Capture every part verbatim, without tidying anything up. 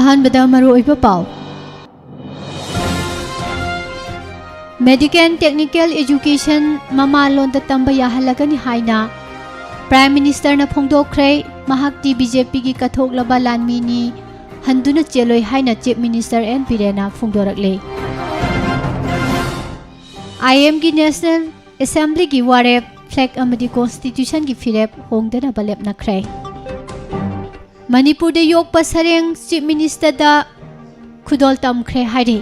ꯑꯍꯥꯟꯕꯗ ꯃꯔꯨꯑꯣꯏꯕ ꯄꯥꯎ꯫ Medical Technical Education ꯃꯃꯥꯂꯣꯟꯗ ꯇꯝꯕ ꯌꯥꯍꯜꯂꯒꯅꯤ ꯍꯥꯏꯅ Prime Ministerꯅ ꯐꯣꯡꯗꯣꯛꯈ꯭ꯔꯦ꯫ ꯃꯍꯥꯛꯇꯤ BJPꯒꯤ ꯀꯠꯊꯣꯛꯂꯕ ꯂꯥꯟꯃꯤꯅꯤ, ꯍꯟꯗꯨꯅ ꯆꯦꯜꯂꯣꯏ ꯍꯥꯏꯅ Chief Minister N ꯕꯤꯔꯦꯟꯅ ꯐꯣꯡꯗꯣꯔꯛꯂꯦ꯫ IMꯒꯤ National Assemblyꯒꯤ ꯋꯥꯔꯦꯞ, flag ꯑꯃꯗꯤ Constitutionꯒꯤ ꯐꯤꯔꯦꯞ ꯍꯣꯡꯗꯅꯕ ꯂꯦꯞꯅꯈ꯭ꯔꯦ꯫ ꯃꯅꯤꯄꯨꯔꯗ ꯌꯣꯛꯄ ꯁꯔꯦꯡ Chief Ministerꯗ ꯈꯨꯗꯣꯜ ꯇꯝꯈ꯭ꯔꯦ ꯍꯥꯏꯔꯤ꯫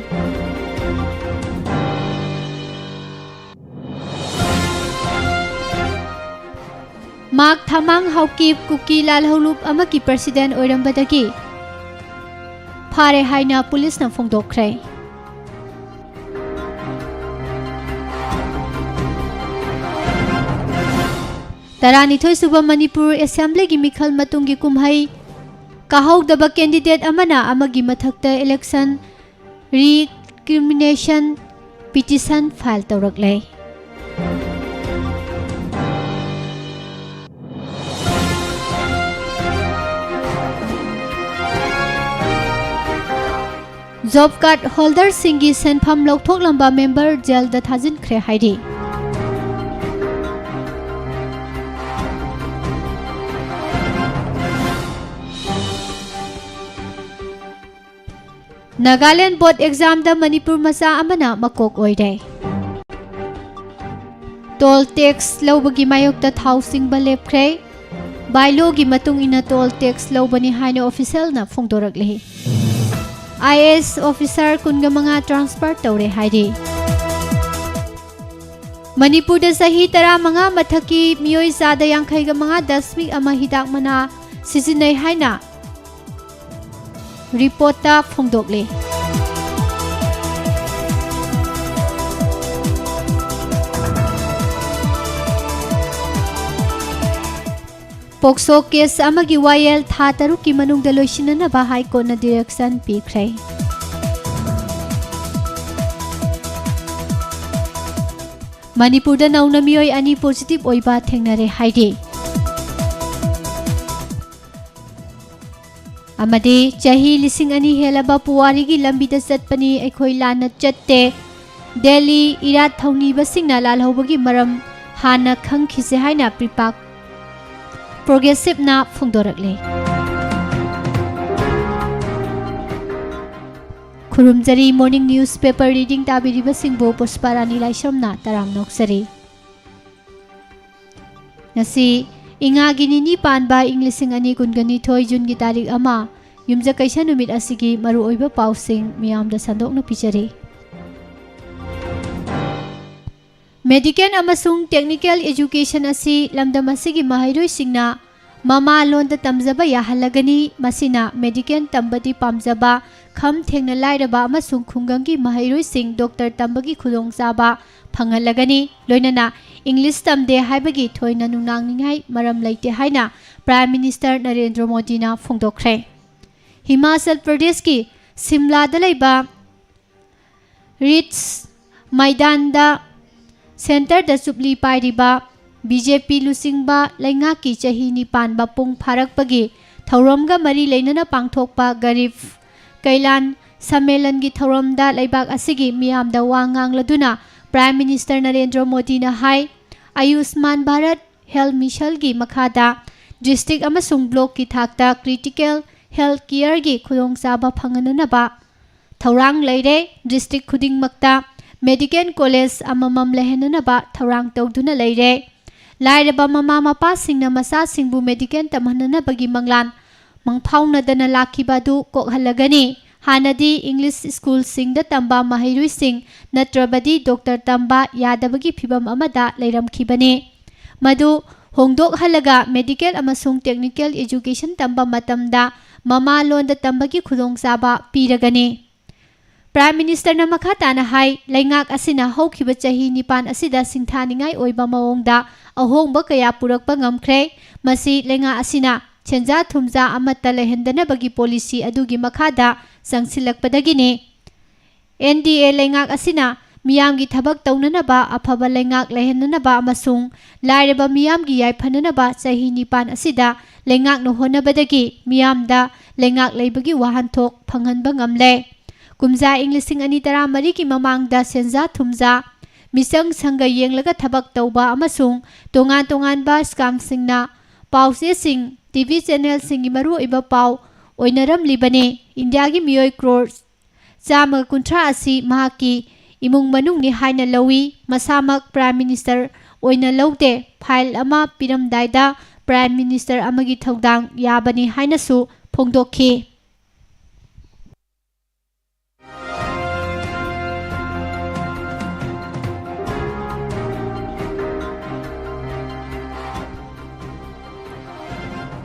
ꯃꯥꯛ ꯊꯥꯃꯥꯡ ꯍꯥꯎꯀꯤꯞ ꯀꯨꯀꯤ ꯂꯥꯜꯍꯧꯂꯨꯞ ꯑꯃꯒꯤ president ꯑꯣꯏꯔꯝꯕꯗꯒꯤ ꯐꯥꯔꯦ ꯍꯥꯏꯅ ꯄꯨꯂꯤꯁꯅ ꯐꯣꯡꯗꯣꯛꯈ꯭ꯔꯦ꯫ ꯇꯔꯥꯅꯤꯊꯣꯏ ꯁꯨꯕ ꯃꯅꯤꯄꯨꯔ Assemblyꯒꯤ ꯃꯤꯈꯜ ꯃꯇꯨꯡꯒꯤ ꯀꯨꯝꯍꯩ ꯀꯥꯍꯧꯗꯕ candidate ꯑꯃꯅ ꯑꯃꯒꯤ ꯃꯊꯛꯇ election recrimination petition file ꯇꯧꯔꯛꯂꯦ꯫ Job card holderꯁꯤꯡꯒꯤ ꯁꯦꯟꯐꯝ ꯂꯧꯊꯣꯛꯂꯝꯕ member jailꯗ ꯊꯥꯖꯤꯟꯈ꯭ꯔꯦ ꯍꯥꯏꯔꯤ꯫ Nagaland board examꯗ ꯃꯅꯤꯄꯨꯔ ꯃꯆꯥ ꯑꯃꯅ ꯃꯀꯣꯛ ꯑꯣꯏꯔꯦ꯫ Toll tax ꯂꯧꯕꯒꯤ ꯃꯥꯌꯣꯛꯇ ꯊꯥꯎ ꯆꯤꯡꯕ ꯂꯦꯞꯈ꯭ꯔꯦ꯫ By-lawꯒꯤ ꯃꯇꯨꯡ ꯏꯟꯅ toll tax ꯂꯧꯕꯅꯤ ꯍꯥꯏꯅ officialꯅ ꯐꯣꯡꯗꯣꯔꯛꯂꯤ꯫ IAS officer ꯀꯨꯟꯒ ꯃꯉꯥ transfer ꯇꯧꯔꯦ ꯍꯥꯏꯔꯤ꯫ ꯃꯅꯤꯄꯨꯔꯗ ꯆꯍꯤ ꯇꯔꯥꯃꯉꯥ ꯃꯊꯛꯀꯤ ꯃꯤꯑꯣꯏ ꯆꯥꯗ ꯌꯥꯡꯈꯩꯒ ꯃꯉꯥ ꯗꯁꯃꯤꯛ ꯑꯃ ꯍꯤꯗꯥꯛ ꯃꯅꯥ ꯁꯤꯖꯤꯟꯅꯩ ꯍꯥꯏꯅ reportꯇ ꯐꯣꯡꯗꯣꯛꯂꯤ꯫ POCSO case ꯑꯃꯒꯤ ꯋꯥꯌꯦꯜ ꯊꯥ ꯇꯔꯨꯛꯀꯤ ꯃꯅꯨꯡꯗ ꯂꯣꯏꯁꯤꯟꯅꯅꯕ High Courtꯅ direction ꯄꯤꯈ꯭ꯔꯦ꯫ ꯃꯅꯤꯄꯨꯔꯗ ꯅꯧꯅ ꯃꯤꯑꯣꯏ ꯑꯅꯤ positive ꯑꯣꯏꯕ ꯊꯦꯡꯅꯔꯦ ꯍꯥꯏꯔꯤ꯫ ꯑꯃꯗꯤ ꯆꯍꯤ ꯂꯤꯁꯤꯡ ꯑꯅꯤ ꯍꯦꯜꯂꯕ ꯄꯨꯋꯥꯔꯤꯒꯤ ꯂꯝꯕꯤꯗ ꯆꯠꯄꯅꯤ, ꯑꯩꯈꯣꯏ ꯂꯥꯟꯅ ꯆꯠꯇꯦ꯫ ꯗꯦꯜꯂꯤ, ꯏꯔꯥꯠ ꯊꯧꯅꯤꯕꯁꯤꯡꯅ ꯂꯥꯜꯍꯧꯕꯒꯤ ꯃꯔꯝ ꯍꯥꯟꯅ ꯈꯪꯈꯤꯁꯦ ꯍꯥꯏꯅ ꯄ꯭ꯔꯤꯄꯥꯛ ꯄ꯭ꯔꯣꯒ꯭ꯔꯦꯁꯤꯞꯅ ꯐꯣꯡꯗꯣꯔꯛꯂꯦ꯫ ꯈꯨꯔꯨꯝꯖꯔꯤ꯫ Morning newspaper reading ꯇꯥꯕꯤꯔꯤꯕꯁꯤꯡꯕꯨ ꯄꯨꯁꯄꯥꯔꯥꯅꯤ ꯂꯥꯏꯁ꯭ꯔꯝꯅ ꯇꯔꯥꯝꯅ ꯑꯣꯛꯆꯔꯤ꯫ ꯉꯁꯤ ꯏꯉꯥꯒꯤ ꯅꯤꯅꯤ ꯄꯥꯟꯕ ꯏꯪ ꯂꯤꯁꯤꯡ ꯑꯅꯤ ꯀꯨꯟꯒ ꯅꯤꯊꯣꯏ ꯖꯨꯟꯒꯤ ꯇꯥꯔꯤꯛ ꯑꯃ, ꯌꯨꯝꯖꯀꯩꯁ ꯅꯨꯃꯤꯠ ꯑꯁꯤꯒꯤ ꯃꯔꯨꯑꯣꯏꯕ ꯄꯥꯎꯁꯤꯡ ꯃꯤꯌꯥꯝꯗ ꯁꯟꯗꯣꯛꯅ ꯄꯤꯖꯔꯤ꯫ Medical ꯑꯃꯁꯨꯡ technical education ꯑꯁꯤ ꯂꯝꯗꯝ ꯑꯁꯤꯒꯤ ꯃꯍꯩꯔꯣꯏꯁꯤꯡꯅ ꯃꯃꯥ ꯂꯣꯟꯗ ꯇꯝꯖꯕ ꯌꯥꯍꯜꯂꯒꯅꯤ꯫ ꯃꯁꯤꯅ medical ꯇꯝꯕꯗꯤ ꯄꯥꯝꯖꯕ ꯈꯝ ꯊꯦꯡꯅ ꯂꯥꯏꯔꯕ ꯑꯃꯁꯨꯡ ꯈꯨꯡꯒꯪꯒꯤ ꯃꯍꯩꯔꯣꯏꯁꯤꯡ doctor ꯇꯝꯕꯒꯤ ꯈꯨꯗꯣꯡꯆꯥꯕ ꯐꯪꯍꯜꯂꯒꯅꯤ꯫ ꯂꯣꯏꯅꯅ English ꯇꯝꯗꯦ ꯍꯥꯏꯕꯒꯤ ꯊꯣꯏꯅ ꯅꯨꯡꯅꯥꯡꯅꯤꯡꯉꯥꯏ ꯃꯔꯝ ꯂꯩꯇꯦ ꯍꯥꯏꯅ Prime Minister ꯅꯔꯦꯟꯗ꯭ꯔ ꯃꯣꯗꯤꯅ ꯐꯣꯡꯗꯣꯛꯈ꯭ꯔꯦ꯫ ꯍꯤꯃꯥꯆꯜ ꯄ꯭ꯔꯗꯦꯁꯀꯤ ꯁꯤꯝꯂꯥꯗ ꯂꯩꯕ ꯔꯤꯠꯁ ꯃꯩꯗꯥꯟꯗ centreꯗ ꯆꯨꯞꯂꯤ ꯄꯥꯏꯔꯤꯕ BJP ꯂꯨꯆꯤꯡꯕ ꯂꯩꯉꯥꯛꯀꯤ ꯆꯍꯤ ꯅꯤꯄꯥꯟ ꯃꯄꯨꯡ ꯐꯥꯔꯛꯄꯒꯤ ꯊꯧꯔꯝꯒ ꯃꯔꯤ ꯂꯩꯅꯅ ꯄꯥꯡꯊꯣꯛꯄ ꯒꯔꯤꯕ ꯀꯩꯂꯥꯟ ꯁꯝꯃꯦꯂꯟꯒꯤ ꯊꯧꯔꯝꯗ ꯂꯩꯕꯥꯛ ꯑꯁꯤꯒꯤ ꯃꯤꯌꯥꯝꯗ ꯋꯥ ꯉꯥꯡꯂꯗꯨꯅ Prime Minister ꯅꯔꯦꯟꯗ꯭ꯔ ꯃꯣꯗꯤꯅ ꯍꯥꯏ, ꯑꯌꯨꯁꯃꯥꯟ ꯚꯥꯔꯠ Health Missionꯒꯤ ꯃꯈꯥꯗ district ꯑꯃꯁꯨꯡ blockꯀꯤ ꯊꯥꯛꯇ critical health careꯒꯤ ꯈꯨꯗꯣꯡꯆꯥꯕ ꯐꯪꯍꯟꯅꯅꯕ ꯊꯧꯔꯥꯡ ꯂꯩꯔꯦ꯫ District ꯈꯨꯗꯤꯡꯃꯛꯇ medical college ꯑꯃꯃꯝ ꯂꯩꯍꯟꯅꯅꯕ ꯊꯧꯔꯥꯡ ꯇꯧꯗꯨꯅ ꯂꯩꯔꯦ꯫ ꯂꯥꯏꯔꯕ ꯃꯃꯥ ꯃꯄꯥꯁꯤꯡꯅ ꯃꯆꯥꯁꯤꯡꯕꯨ medical ꯇꯝꯍꯟꯅꯅꯕꯒꯤ ꯃꯪꯂꯥꯟ ꯃꯪꯐꯥꯎꯅꯗꯅ ꯂꯥꯛꯈꯤꯕ ꯑꯗꯨ ꯀꯣꯛꯍꯜꯂꯒꯅꯤ꯫ ꯍꯥꯟꯅꯗꯤ English schoolꯁꯤꯡꯗ ꯇꯝꯕ ꯃꯍꯩꯔꯣꯏꯁꯤꯡ ꯅꯠꯇ꯭ꯔꯕꯗꯤ doctor ꯇꯝꯕ ꯌꯥꯗꯕꯒꯤ ꯐꯤꯚꯝ ꯑꯃꯗ ꯂꯩꯔꯝꯈꯤꯕꯅꯤ꯫ ꯃꯗꯨ ꯍꯣꯡꯗꯣꯛꯍꯜꯂꯒ medical ꯑꯃꯁꯨꯡ technical education ꯇꯝꯕ ꯃꯇꯝꯗ ꯃꯃꯥ ꯂꯣꯟꯗ ꯇꯝꯕꯒꯤ ꯈꯨꯗꯣꯡꯆꯥꯕ ꯄꯤꯔꯒꯅꯤ꯫ Prime Ministerꯅ ꯃꯈꯥ ꯇꯥꯅ ꯍꯥꯏ, ꯂꯩꯉꯥꯛ ꯑꯁꯤꯅ ꯍꯧꯈꯤꯕ ꯆꯍꯤ ꯅꯤꯄꯥꯟ ꯑꯁꯤꯗ ꯁꯤꯡꯊꯥꯅꯤꯡꯉꯥꯏ ꯑꯣꯏꯕ ꯃꯑꯣꯡꯗ ꯑꯍꯣꯡꯕ ꯀꯌꯥ ꯄꯨꯔꯛꯄ ꯉꯝꯈ꯭ꯔꯦ꯫ ꯃꯁꯤ ꯂꯩꯉꯥꯛ ꯑꯁꯤꯅ ꯁꯦꯟꯖꯥ ꯊꯨꯝꯖꯥ ꯑꯃꯠꯇ ꯂꯩꯍꯟꯗꯅꯕꯒꯤ policy ꯑꯗꯨꯒꯤ ꯃꯈꯥꯗ ꯆꯪꯁꯤꯜꯂꯛꯄꯗꯒꯤꯅꯤ꯫ NDA ꯂꯩꯉꯥꯛ ꯑꯁꯤꯅ ꯃꯤꯌꯥꯝꯒꯤ ꯊꯕꯛ ꯇꯧꯅꯅꯕ, ꯑꯐꯕ ꯂꯩꯉꯥꯛ ꯂꯩꯍꯟꯅꯅꯕ ꯑꯃꯁꯨꯡ ꯂꯥꯏꯔꯕ ꯃꯤꯌꯥꯝꯒꯤ ꯌꯥꯏꯐꯅꯅꯕ ꯆꯍꯤ ꯅꯤꯄꯥꯟ ꯑꯁꯤꯗ ꯂꯩꯉꯥꯛꯅ ꯍꯣꯠꯅꯕꯗꯒꯤ ꯃꯤꯌꯥꯝꯗ ꯂꯩꯉꯥꯛ ꯂꯩꯕꯒꯤ ꯋꯥꯍꯟꯊꯣꯛ ꯐꯪꯍꯟꯕ ꯉꯝꯂꯦ꯫ ꯀꯨꯝꯖꯥ ꯏꯪ ꯂꯤꯁꯤꯡ ꯑꯅꯤ ꯇꯔꯥꯃꯔꯤꯒꯤ ꯃꯃꯥꯡꯗ ꯁꯦꯟꯖꯥ ꯊꯨꯝꯖꯥ, ꯃꯤꯆꯪ ꯁꯪꯒ ꯌꯦꯡꯂꯒ ꯊꯕꯛ ꯇꯧꯕ ꯑꯃꯁꯨꯡ ꯇꯣꯉꯥꯟ ꯇꯣꯉꯥꯟꯕ ꯁ꯭ꯀꯥꯝꯁꯤꯡꯅ ꯄꯥꯎꯆꯦꯁꯤꯡ, ꯇꯤ ꯚꯤ ꯆꯦꯅꯦꯜꯁꯤꯡꯒꯤ ꯃꯔꯨꯑꯣꯏꯕ ꯄꯥꯎ ꯑꯣꯏꯅꯔꯝꯂꯤꯕꯅꯤ꯫ ꯏꯟꯗꯤꯌꯥꯒꯤ ꯃꯤꯑꯣꯏ ꯀ꯭ꯔꯣꯔ ꯆꯥꯝꯃꯒ ꯀꯨꯟꯊ꯭ꯔꯥ ꯑꯁꯤ ꯃꯍꯥꯛꯀꯤ ꯏꯃꯨꯡ ꯃꯅꯨꯡꯅꯤ ꯍꯥꯏꯅ ꯂꯧꯏ꯫ ꯃꯁꯥꯃꯛ ꯄ꯭ꯔꯥꯏꯝ ꯃꯤꯅꯤꯁꯇꯔ ꯑꯣꯏꯅ ꯂꯧꯗꯦ꯫ ꯐꯥꯏꯜ ꯑꯃ ꯄꯤꯔꯝꯗꯥꯏꯗ ꯄ꯭ꯔꯥꯏꯝ ꯃꯤꯅꯤꯁꯇꯔ ꯑꯃꯒꯤ ꯊꯧꯗꯥꯡ ꯌꯥꯕꯅꯤ ꯍꯥꯏꯅꯁꯨ ꯐꯣꯡꯗꯣꯛꯈꯤ꯫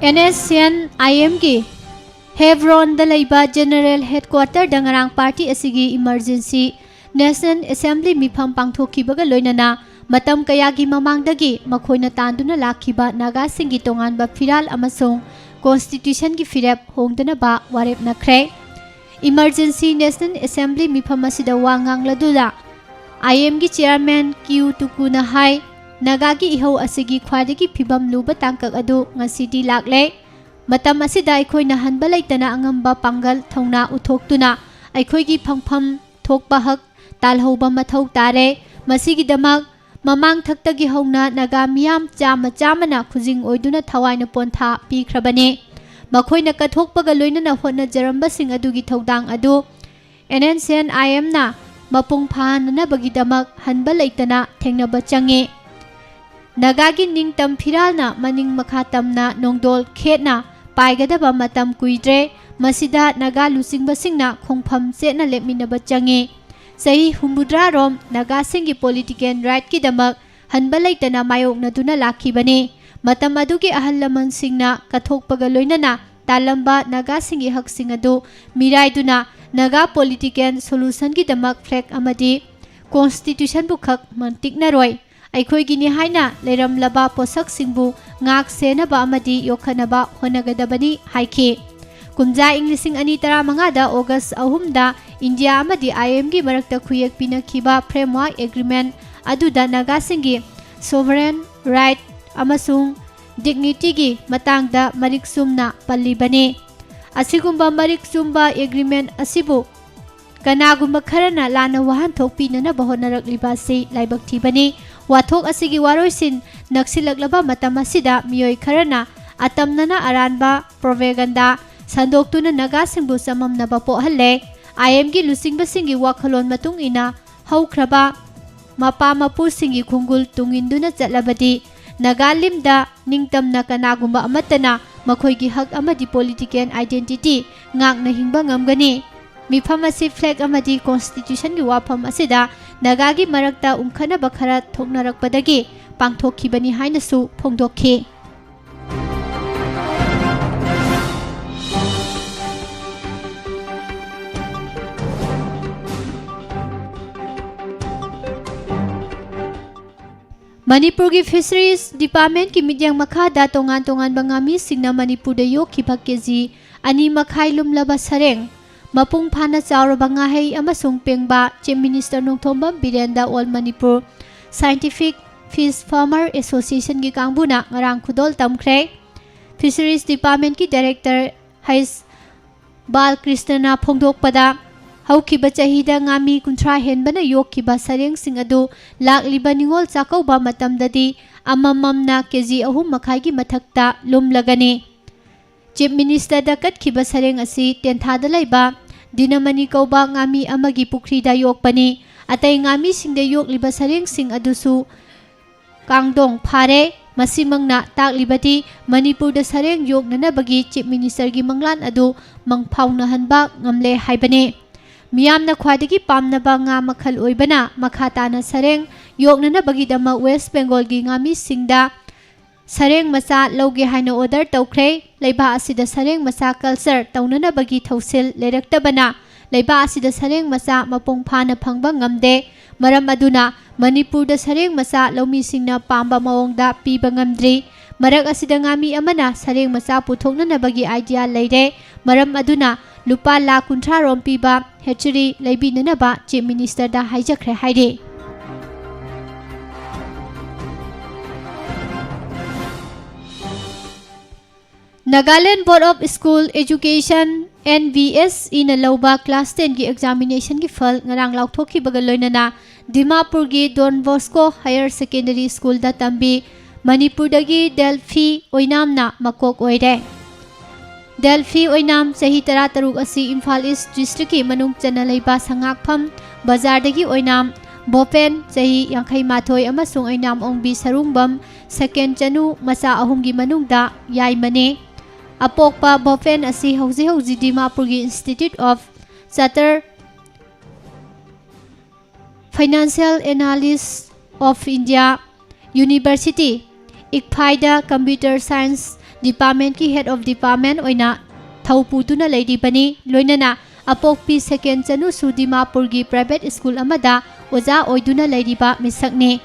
ꯑꯦꯟ ꯑꯦꯁ ꯑꯦꯟ ꯑꯥꯏ ꯑꯦꯝꯒꯤ ꯍꯦꯕ꯭ꯔꯣꯟꯗ ꯂꯩꯕ ꯖꯦꯅꯔꯦꯜ ꯍꯦꯗꯀ꯭ꯋꯥꯇꯔꯗ ꯉꯔꯥꯡ ꯄꯥꯔꯇꯤ ꯑꯁꯤꯒꯤ ꯏꯃꯔꯖꯦꯟꯁꯤ ꯅꯦꯁꯅꯦꯜ ꯑꯦꯁꯦꯝꯕ꯭ꯂꯤ ꯃꯤꯐꯝ ꯄꯥꯡꯊꯣꯛꯈꯤꯕꯒ ꯂꯣꯏꯅꯅ ꯃꯇꯝ ꯀꯌꯥꯒꯤ ꯃꯃꯥꯡꯗꯒꯤ ꯃꯈꯣꯏꯅ ꯇꯥꯟꯗꯨꯅ ꯂꯥꯛꯈꯤꯕ ꯅꯥꯒꯥꯁꯤꯡꯒꯤ ꯇꯣꯉꯥꯟꯕ ꯐꯤꯔꯥꯜ ꯑꯃꯁꯨꯡ ꯀꯣꯟꯁꯇꯤꯇ꯭ꯌꯨꯁꯟꯒꯤ ꯐꯤꯔꯦꯞ ꯍꯣꯡꯗꯅꯕ ꯋꯥꯔꯦꯞꯅꯈ꯭ꯔꯦ꯫ ꯏꯃꯔꯖꯦꯟꯁꯤ ꯅꯦꯁꯅꯦꯜ ꯑꯦꯁꯦꯝꯕ꯭ꯂꯤ ꯃꯤꯐꯝ ꯑꯁꯤꯗ ꯋꯥ ꯉꯥꯡꯂꯗꯨꯅ ꯑꯥꯏ ꯑꯦꯝꯒꯤ ꯆꯤꯌꯥꯔꯃꯦꯟ ꯀ꯭ꯌꯨ ꯇꯨꯀꯨꯅ ꯍꯥꯏ, ꯅꯥꯒꯥꯒꯤ ꯏꯍꯧ ꯑꯁꯤꯒꯤ ꯈ꯭ꯋꯥꯏꯗꯒꯤ ꯐꯤꯕꯝ ꯂꯨꯕ ꯇꯥꯡꯀꯛ ꯑꯗꯨ ꯉꯁꯤꯗꯤ ꯂꯥꯛꯂꯦ꯫ ꯃꯇꯝ ꯑꯁꯤꯗ ꯑꯩꯈꯣꯏꯅ ꯍꯟꯕ ꯂꯩꯇꯅ ꯑꯉꯝꯕ ꯄꯥꯡꯒꯜ ꯊꯧꯅꯥ ꯎꯠꯊꯣꯛꯇꯨꯅ ꯑꯩꯈꯣꯏꯒꯤ ꯐꯪꯐꯝ ꯊꯣꯛꯄ ꯍꯛ ꯇꯥꯜꯍꯧꯕ ꯃꯊꯧ ꯇꯥꯔꯦ꯫ ꯃꯁꯤꯒꯤꯗꯃꯛ ꯃꯃꯥꯡꯊꯛꯇꯒꯤ ꯍꯧꯅ ꯅꯥꯒꯥ ꯃꯤꯌꯥꯝ ꯆꯥꯝꯃ ꯆꯥꯝꯃꯅ ꯈꯨꯖꯤꯡ ꯑꯣꯏꯗꯨꯅ ꯊꯋꯥꯏꯅ ꯄꯣꯟꯊꯥ ꯄꯤꯈ꯭ꯔꯕꯅꯤ꯫ ꯃꯈꯣꯏꯅ ꯀꯠꯊꯣꯛꯄꯒ ꯂꯣꯏꯅꯅ ꯍꯣꯠꯅꯖꯔꯝꯕꯁꯤꯡ ꯑꯗꯨꯒꯤ ꯊꯧꯗꯥꯡ ꯑꯗꯨ ꯑꯦꯟ ꯑꯦꯟ ꯁꯤ ꯑꯦꯟ ꯑꯥꯏ ꯑꯦꯝꯅ ꯃꯄꯨꯡ ꯐꯥꯍꯟꯅꯅꯕꯒꯤꯗꯃꯛ ꯍꯟꯕ ꯂꯩꯇꯅ ꯊꯦꯡꯅꯕ ꯆꯪꯉꯤ꯫ ꯅꯥꯒꯥꯒꯤ ꯅꯤꯡꯇꯝ ꯐꯤꯔꯥꯜꯅ ꯃꯅꯤꯡ ꯃꯈꯥ ꯇꯝꯅ ꯅꯣꯡꯗꯣꯜ ꯈꯦꯠꯅ ꯄꯥꯏꯒꯗꯕ ꯃꯇꯝ ꯀꯨꯏꯗ꯭ꯔꯦ꯫ ꯃꯁꯤꯗ ꯅꯥꯒꯥ ꯂꯨꯆꯤꯡꯕꯁꯤꯡꯅ ꯈꯣꯡꯐꯝ ꯆꯦꯠꯅ ꯂꯦꯞꯃꯤꯟꯅꯕ ꯆꯪꯉꯤ꯫ ꯆꯍꯤ ꯍꯨꯝꯐꯨꯇꯔꯥ ꯔꯣꯝ ꯅꯥꯒꯥꯁꯤꯡꯒꯤ ꯄꯣꯂꯤꯇꯤꯀꯦꯜ ꯔꯥꯏꯠꯀꯤꯗꯃꯛ ꯍꯟꯕ ꯂꯩꯇꯅ ꯃꯥꯌꯣꯛꯅꯗꯨꯅ ꯂꯥꯛꯈꯤꯕꯅꯤ꯫ ꯃꯇꯝ ꯑꯗꯨꯒꯤ ꯑꯍꯜ ꯂꯃꯟꯁꯤꯡꯅ ꯀꯠꯊꯣꯛꯄꯒ ꯂꯣꯏꯅꯅ ꯇꯥꯜꯂꯝꯕ ꯅꯥꯒꯥꯁꯤꯡꯒꯤ ꯍꯛꯁꯤꯡ ꯑꯗꯨ ꯃꯤꯔꯥꯏꯗꯨꯅ ꯅꯥꯒꯥ ꯄꯣꯂꯤꯇꯤꯀꯦꯜ ꯁꯣꯂꯨꯁꯟꯒꯤꯗꯃꯛ ꯐ꯭ꯂꯦꯒ ꯑꯃꯗꯤ ꯀꯣꯟꯁꯇꯤꯇ꯭ꯌꯨꯁꯟꯕꯨ ꯈꯛ ꯃꯟꯇꯤꯛꯅꯔꯣꯏ꯫ ꯑꯩꯈꯣꯏꯒꯤꯅꯤ ꯍꯥꯏꯅ ꯂꯩꯔꯝꯂꯕ ꯄꯣꯠꯁꯛꯁꯤꯡꯕꯨ ꯉꯥꯛ ꯁꯦꯟꯅꯕ ꯑꯃꯗꯤ ꯌꯣꯛꯈꯠꯅꯕ ꯍꯣꯠꯅꯒꯗꯕꯅꯤ ꯍꯥꯏꯈꯤ꯫ ꯀꯨꯝꯖꯥ ꯏꯪ ꯂꯤꯁꯤꯡ ꯑꯅꯤ ꯇꯔꯥꯃꯉꯥꯗ ꯑꯣꯒꯁ ꯑꯍꯨꯝꯗ ꯏꯟꯗꯤꯌꯥ ꯑꯃꯗꯤ ꯑꯥꯏ ꯑꯦꯝꯒꯤ ꯃꯔꯛꯇ ꯈꯨꯌꯦꯛ ꯄꯤꯅꯈꯤꯕ framework agreement ꯑꯗꯨꯗ ꯅꯥꯒꯥꯁꯤꯡꯒꯤ sovereign right ꯑꯃꯁꯨꯡ dignityꯒꯤ ꯃꯇꯥꯡꯗ ꯃꯔꯤꯛ ꯆꯨꯝꯅ ꯄꯜꯂꯤꯕꯅꯤ꯫ ꯑꯁꯤꯒꯨꯝꯕ ꯃꯔꯤꯛ ꯆꯨꯝꯕ agreement ꯑꯁꯤꯕꯨ ꯀꯅꯥꯒꯨꯝꯕ ꯈꯔꯅ ꯂꯥꯟꯅ ꯋꯥꯍꯟꯊꯣꯛ ꯄꯤꯅꯅꯕ ꯍꯣꯠꯅꯔꯛꯂꯤꯕ ꯑꯁꯤ ꯂꯥꯏꯕꯛ ꯊꯤꯕꯅꯤ꯫ ꯋꯥꯊꯣꯛ ꯑꯁꯤꯒꯤ ꯋꯥꯔꯣꯏꯁꯤꯟ ꯅꯛꯁꯤꯜꯂꯛꯂꯕ ꯃꯇꯝ ꯑꯁꯤꯗ ꯃꯤꯑꯣꯏ ꯈꯔꯅ ꯑꯇꯝꯅꯅ ꯑꯔꯥꯟꯕ propaganda ꯁꯟꯗꯣꯛꯇꯨꯅ ꯅꯥꯒꯥꯁꯤꯡꯕꯨ ꯆꯃꯝꯅꯕ ꯄꯣꯛꯍꯜꯂꯦ꯫ ꯑꯥꯏ ꯑꯦꯝꯒꯤ ꯂꯨꯆꯤꯡꯕꯁꯤꯡꯒꯤ ꯋꯥꯈꯜꯂꯣꯟ ꯃꯇꯨꯡ ꯏꯟꯅ ꯍꯧꯈ꯭ꯔꯕ ꯃꯄꯥ ꯃꯄꯨꯁꯤꯡꯒꯤ ꯈꯣꯡꯒꯨꯜ ꯇꯨꯡꯏꯟꯗꯨꯅ ꯆꯠꯂꯕꯗꯤ ꯅꯥꯒꯥꯂꯤꯝꯗ ꯅꯤꯡꯇꯝꯅ ꯀꯅꯥꯒꯨꯝꯕ ꯑꯃꯠꯇꯅ ꯃꯈꯣꯏꯒꯤ ꯍꯛ ꯑꯃꯗꯤ political identity ꯉꯥꯛꯅ ꯍꯤꯡꯕ ꯉꯝꯒꯅꯤ꯫ ꯃꯤꯐꯝ ꯑꯁꯤ flag ꯑꯃꯗꯤ constitutionꯒꯤ ꯋꯥꯐꯝ ꯑꯁꯤꯗ ꯅꯥꯒꯥꯒꯤ ꯃꯔꯛꯇ ꯎꯪꯈꯠꯅꯕ ꯈꯔ ꯊꯣꯛꯅꯔꯛꯄꯗꯒꯤ ꯄꯥꯡꯊꯣꯛꯈꯤꯕꯅꯤ ꯍꯥꯏꯅꯁꯨ ꯐꯣꯡꯗꯣꯛꯈꯤ꯫ ꯃꯅꯤꯄꯨꯔꯒꯤ Fisheries Departmentꯀꯤ ꯃꯤꯠꯌꯦꯡ ꯃꯈꯥꯗ ꯇꯣꯉꯥꯟ ꯇꯣꯉꯥꯟꯕ ꯉꯥꯃꯤꯁꯤꯡꯅ ꯃꯅꯤꯄꯨꯔꯗ ꯌꯣꯛꯈꯤꯕ ꯀꯦꯖꯤ ꯑꯅꯤ ꯃꯈꯥꯏ ꯂꯨꯝꯂꯕ ꯁꯔꯦꯡ, ꯃꯄꯨꯡ ꯐꯥꯅ ꯆꯥꯎꯔꯕ ꯉꯥꯍꯩ ꯑꯃꯁꯨꯡ ꯄꯦꯡꯕꯥ Chief Minister Nongthombam ꯕꯤꯔꯦꯟꯗ All Manipur Scientific Fish Farmer Associationꯒꯤ ꯀꯥꯡꯕꯨꯅ ꯉꯔꯥꯡ ꯈꯨꯗꯣꯜ ꯇꯝꯈ꯭ꯔꯦ꯫ Fisheries Departmentꯀꯤ Director ꯍꯩꯁ ꯕꯥꯂꯀ꯭ꯔꯤꯁꯅꯅ ꯐꯣꯡꯗꯣꯛꯄꯗ, ꯍꯧꯈꯤꯕ ꯆꯍꯤꯗ ꯉꯥꯃꯤ ꯀꯨꯟꯊ꯭ꯔꯥ ꯍꯦꯟꯕꯅ ꯌꯣꯛꯈꯤꯕ ꯁꯔꯦꯡꯁꯤꯡ ꯑꯗꯨ ꯂꯥꯛꯂꯤꯕ ꯅꯤꯉꯣꯜ ꯆꯥꯛꯀꯧꯕ ꯃꯇꯝꯗꯗꯤ ꯑꯃꯃꯝꯅ ꯀꯦꯖꯤ ꯑꯍꯨꯝ ꯃꯈꯥꯏꯒꯤ ꯃꯊꯛꯇ ꯂꯨꯝꯂꯒꯅꯤ꯫ Chief Ministerꯗ ꯀꯠꯈꯤꯕ ꯁꯔꯦꯡ ꯑꯁꯤ ꯇꯦꯟꯊꯥꯗ ꯂꯩꯕ ꯗꯤꯅꯃꯅꯤ ꯀꯧꯕ ꯉꯥꯃꯤ ꯑꯃꯒꯤ ꯄꯨꯈ꯭ꯔꯤꯗ ꯌꯣꯛꯄꯅꯤ꯫ ꯑꯇꯩ ꯉꯥꯃꯤꯁꯤꯡꯗ ꯌꯣꯛꯂꯤꯕ ꯁꯔꯦꯡꯁꯤꯡ ꯑꯗꯨꯁꯨ ꯀꯥꯡꯗꯣꯡ ꯐꯥꯔꯦ꯫ ꯃꯁꯤꯃꯛꯅ ꯇꯥꯛꯂꯤꯕꯗꯤ ꯃꯅꯤꯄꯨꯔꯗ ꯁꯔꯦꯡ ꯌꯣꯛꯅꯅꯕꯒꯤ Chief Ministerꯒꯤ ꯃꯪꯂꯥꯟ ꯑꯗꯨ ꯃꯪꯐꯥꯎꯅꯍꯟꯕ ꯉꯝꯂꯦ ꯍꯥꯏꯕꯅꯤ꯫ ꯃꯤꯌꯥꯝꯅ ꯈ꯭ꯋꯥꯏꯗꯒꯤ ꯄꯥꯝꯅꯕ ꯉꯥ ꯃꯈꯜ ꯑꯣꯏꯕꯅ ꯃꯈꯥ ꯇꯥꯅ ꯁꯔꯦꯡ ꯌꯣꯛꯅꯅꯕꯒꯤꯗꯃꯛ West Bengalꯒꯤ ꯉꯥꯃꯤꯁꯤꯡꯗ ꯁꯔꯦꯡ ꯃꯆꯥ ꯂꯧꯒꯦ ꯍꯥꯏꯅ order ꯇꯧꯈ꯭ꯔꯦ꯫ ꯂꯩꯕꯥꯛ ꯑꯁꯤꯗ ꯁꯔꯦꯡ ꯃꯆꯥ culture ꯇꯧꯅꯅꯕꯒꯤ ꯊꯧꯁꯤꯜ ꯂꯩꯔꯛꯇꯕꯅ ꯂꯩꯕꯥꯛ ꯑꯁꯤꯗ ꯁꯔꯦꯡ ꯃꯆꯥ ꯃꯄꯨꯡ ꯐꯥꯅ ꯐꯪꯕ ꯉꯝꯗꯦ꯫ ꯃꯔꯝ ꯑꯗꯨꯅ ꯃꯅꯤꯄꯨꯔꯗ ꯁꯔꯦꯡ ꯃꯆꯥ ꯂꯧꯃꯤꯁꯤꯡꯅ ꯄꯥꯝꯕ ꯃꯑꯣꯡꯗ ꯄꯤꯕ ꯉꯝꯗ꯭ꯔꯤ꯫ ꯃꯔꯛ ꯑꯁꯤꯗ ꯉꯥꯃꯤ ꯑꯃꯅ ꯁꯔꯦꯡ ꯃꯆꯥ ꯄꯨꯊꯣꯛꯅꯅꯕꯒꯤ idea ꯂꯩꯔꯦ, ꯃꯔꯝ ꯑꯗꯨꯅ ꯂꯨꯄꯥ ꯂꯥꯈ ꯀꯨꯟꯊ꯭ꯔꯥ ꯔꯣꯝ ꯄꯤꯕ hatchery ꯂꯩꯕꯤꯅꯅꯕ Chief Minister ꯗ ꯍꯥꯏꯖꯈ꯭ꯔꯦ ꯍꯥꯏꯔꯤ꯫ Nagaland Board of School Education, N B S E ꯅ ꯂꯧꯕ class ten ꯒꯤ examination ꯒꯤ ꯐꯜ ꯉꯔꯥꯡ ꯂꯥꯎꯊꯣꯛꯈꯤꯕꯒ ꯂꯣꯏꯅꯅ ꯗꯤꯃꯥꯄꯨꯔꯒꯤ Don Bosco Higher Secondary School ꯗ ꯇꯝꯕꯤ ꯃꯅꯤꯄꯨꯔꯗꯒꯤ ꯗꯦꯜꯐꯤ ꯑꯣꯏꯅꯥꯝꯅ ꯃꯀꯣꯛ ꯑꯣꯏꯔꯦ꯫ ꯗꯦꯜꯐꯤ ꯑꯣꯏꯅꯥꯝ, ꯆꯍꯤ ꯇꯔꯥꯇꯔꯨꯛ ꯑꯁꯤ ꯏꯝꯐꯥꯜ East District ꯀꯤ ꯃꯅꯨꯡ ꯆꯟꯅ ꯂꯩꯕ ꯁꯉꯥꯛꯐꯝ ꯕꯖꯥꯔꯗꯒꯤ ꯑꯣꯏꯅꯥꯝ ꯕꯣꯄꯦꯟ, ꯆꯍꯤ ꯌꯥꯡꯈꯩ ꯃꯥꯊꯣꯏ, ꯑꯃꯁꯨꯡ ꯑꯣꯏꯅꯥꯝ ꯑꯣꯡꯕꯤ ꯁꯔꯨꯡꯕꯝ ꯁꯦꯀꯦꯟ ꯆꯅꯨ ꯃꯆꯥ ꯑꯍꯨꯝꯒꯤ ꯃꯅꯨꯡꯗ ꯌꯥꯏꯃꯅꯤ꯫ ꯑꯄꯣꯛꯄ ꯕꯣꯄꯦꯟ ꯑꯁꯤ ꯍꯧꯖꯤꯛ ꯍꯧꯖꯤꯛ ꯗꯤꯃꯥꯄꯨꯔꯒꯤ Institute of Chartered Financial Analyst of India University, ꯏꯛꯐꯥꯏꯗ Computer Science Department ꯀꯤ Head of Department ꯑꯣꯏꯅ ꯊꯧ ꯄꯨꯗꯨꯅ ꯂꯩꯔꯤꯕꯅꯤ꯫ ꯂꯣꯏꯅꯅ ꯑꯄꯣꯛꯄꯤ ꯁꯦꯀꯦꯟ ꯆꯅꯨꯁꯨ ꯗꯤꯃꯥꯄꯨꯔꯒꯤ private school ꯑꯃꯗ ꯑꯣꯖꯥ ꯑꯣꯏꯗꯨꯅ ꯂꯩꯔꯤꯕ ꯃꯤꯁꯛꯅꯤ꯫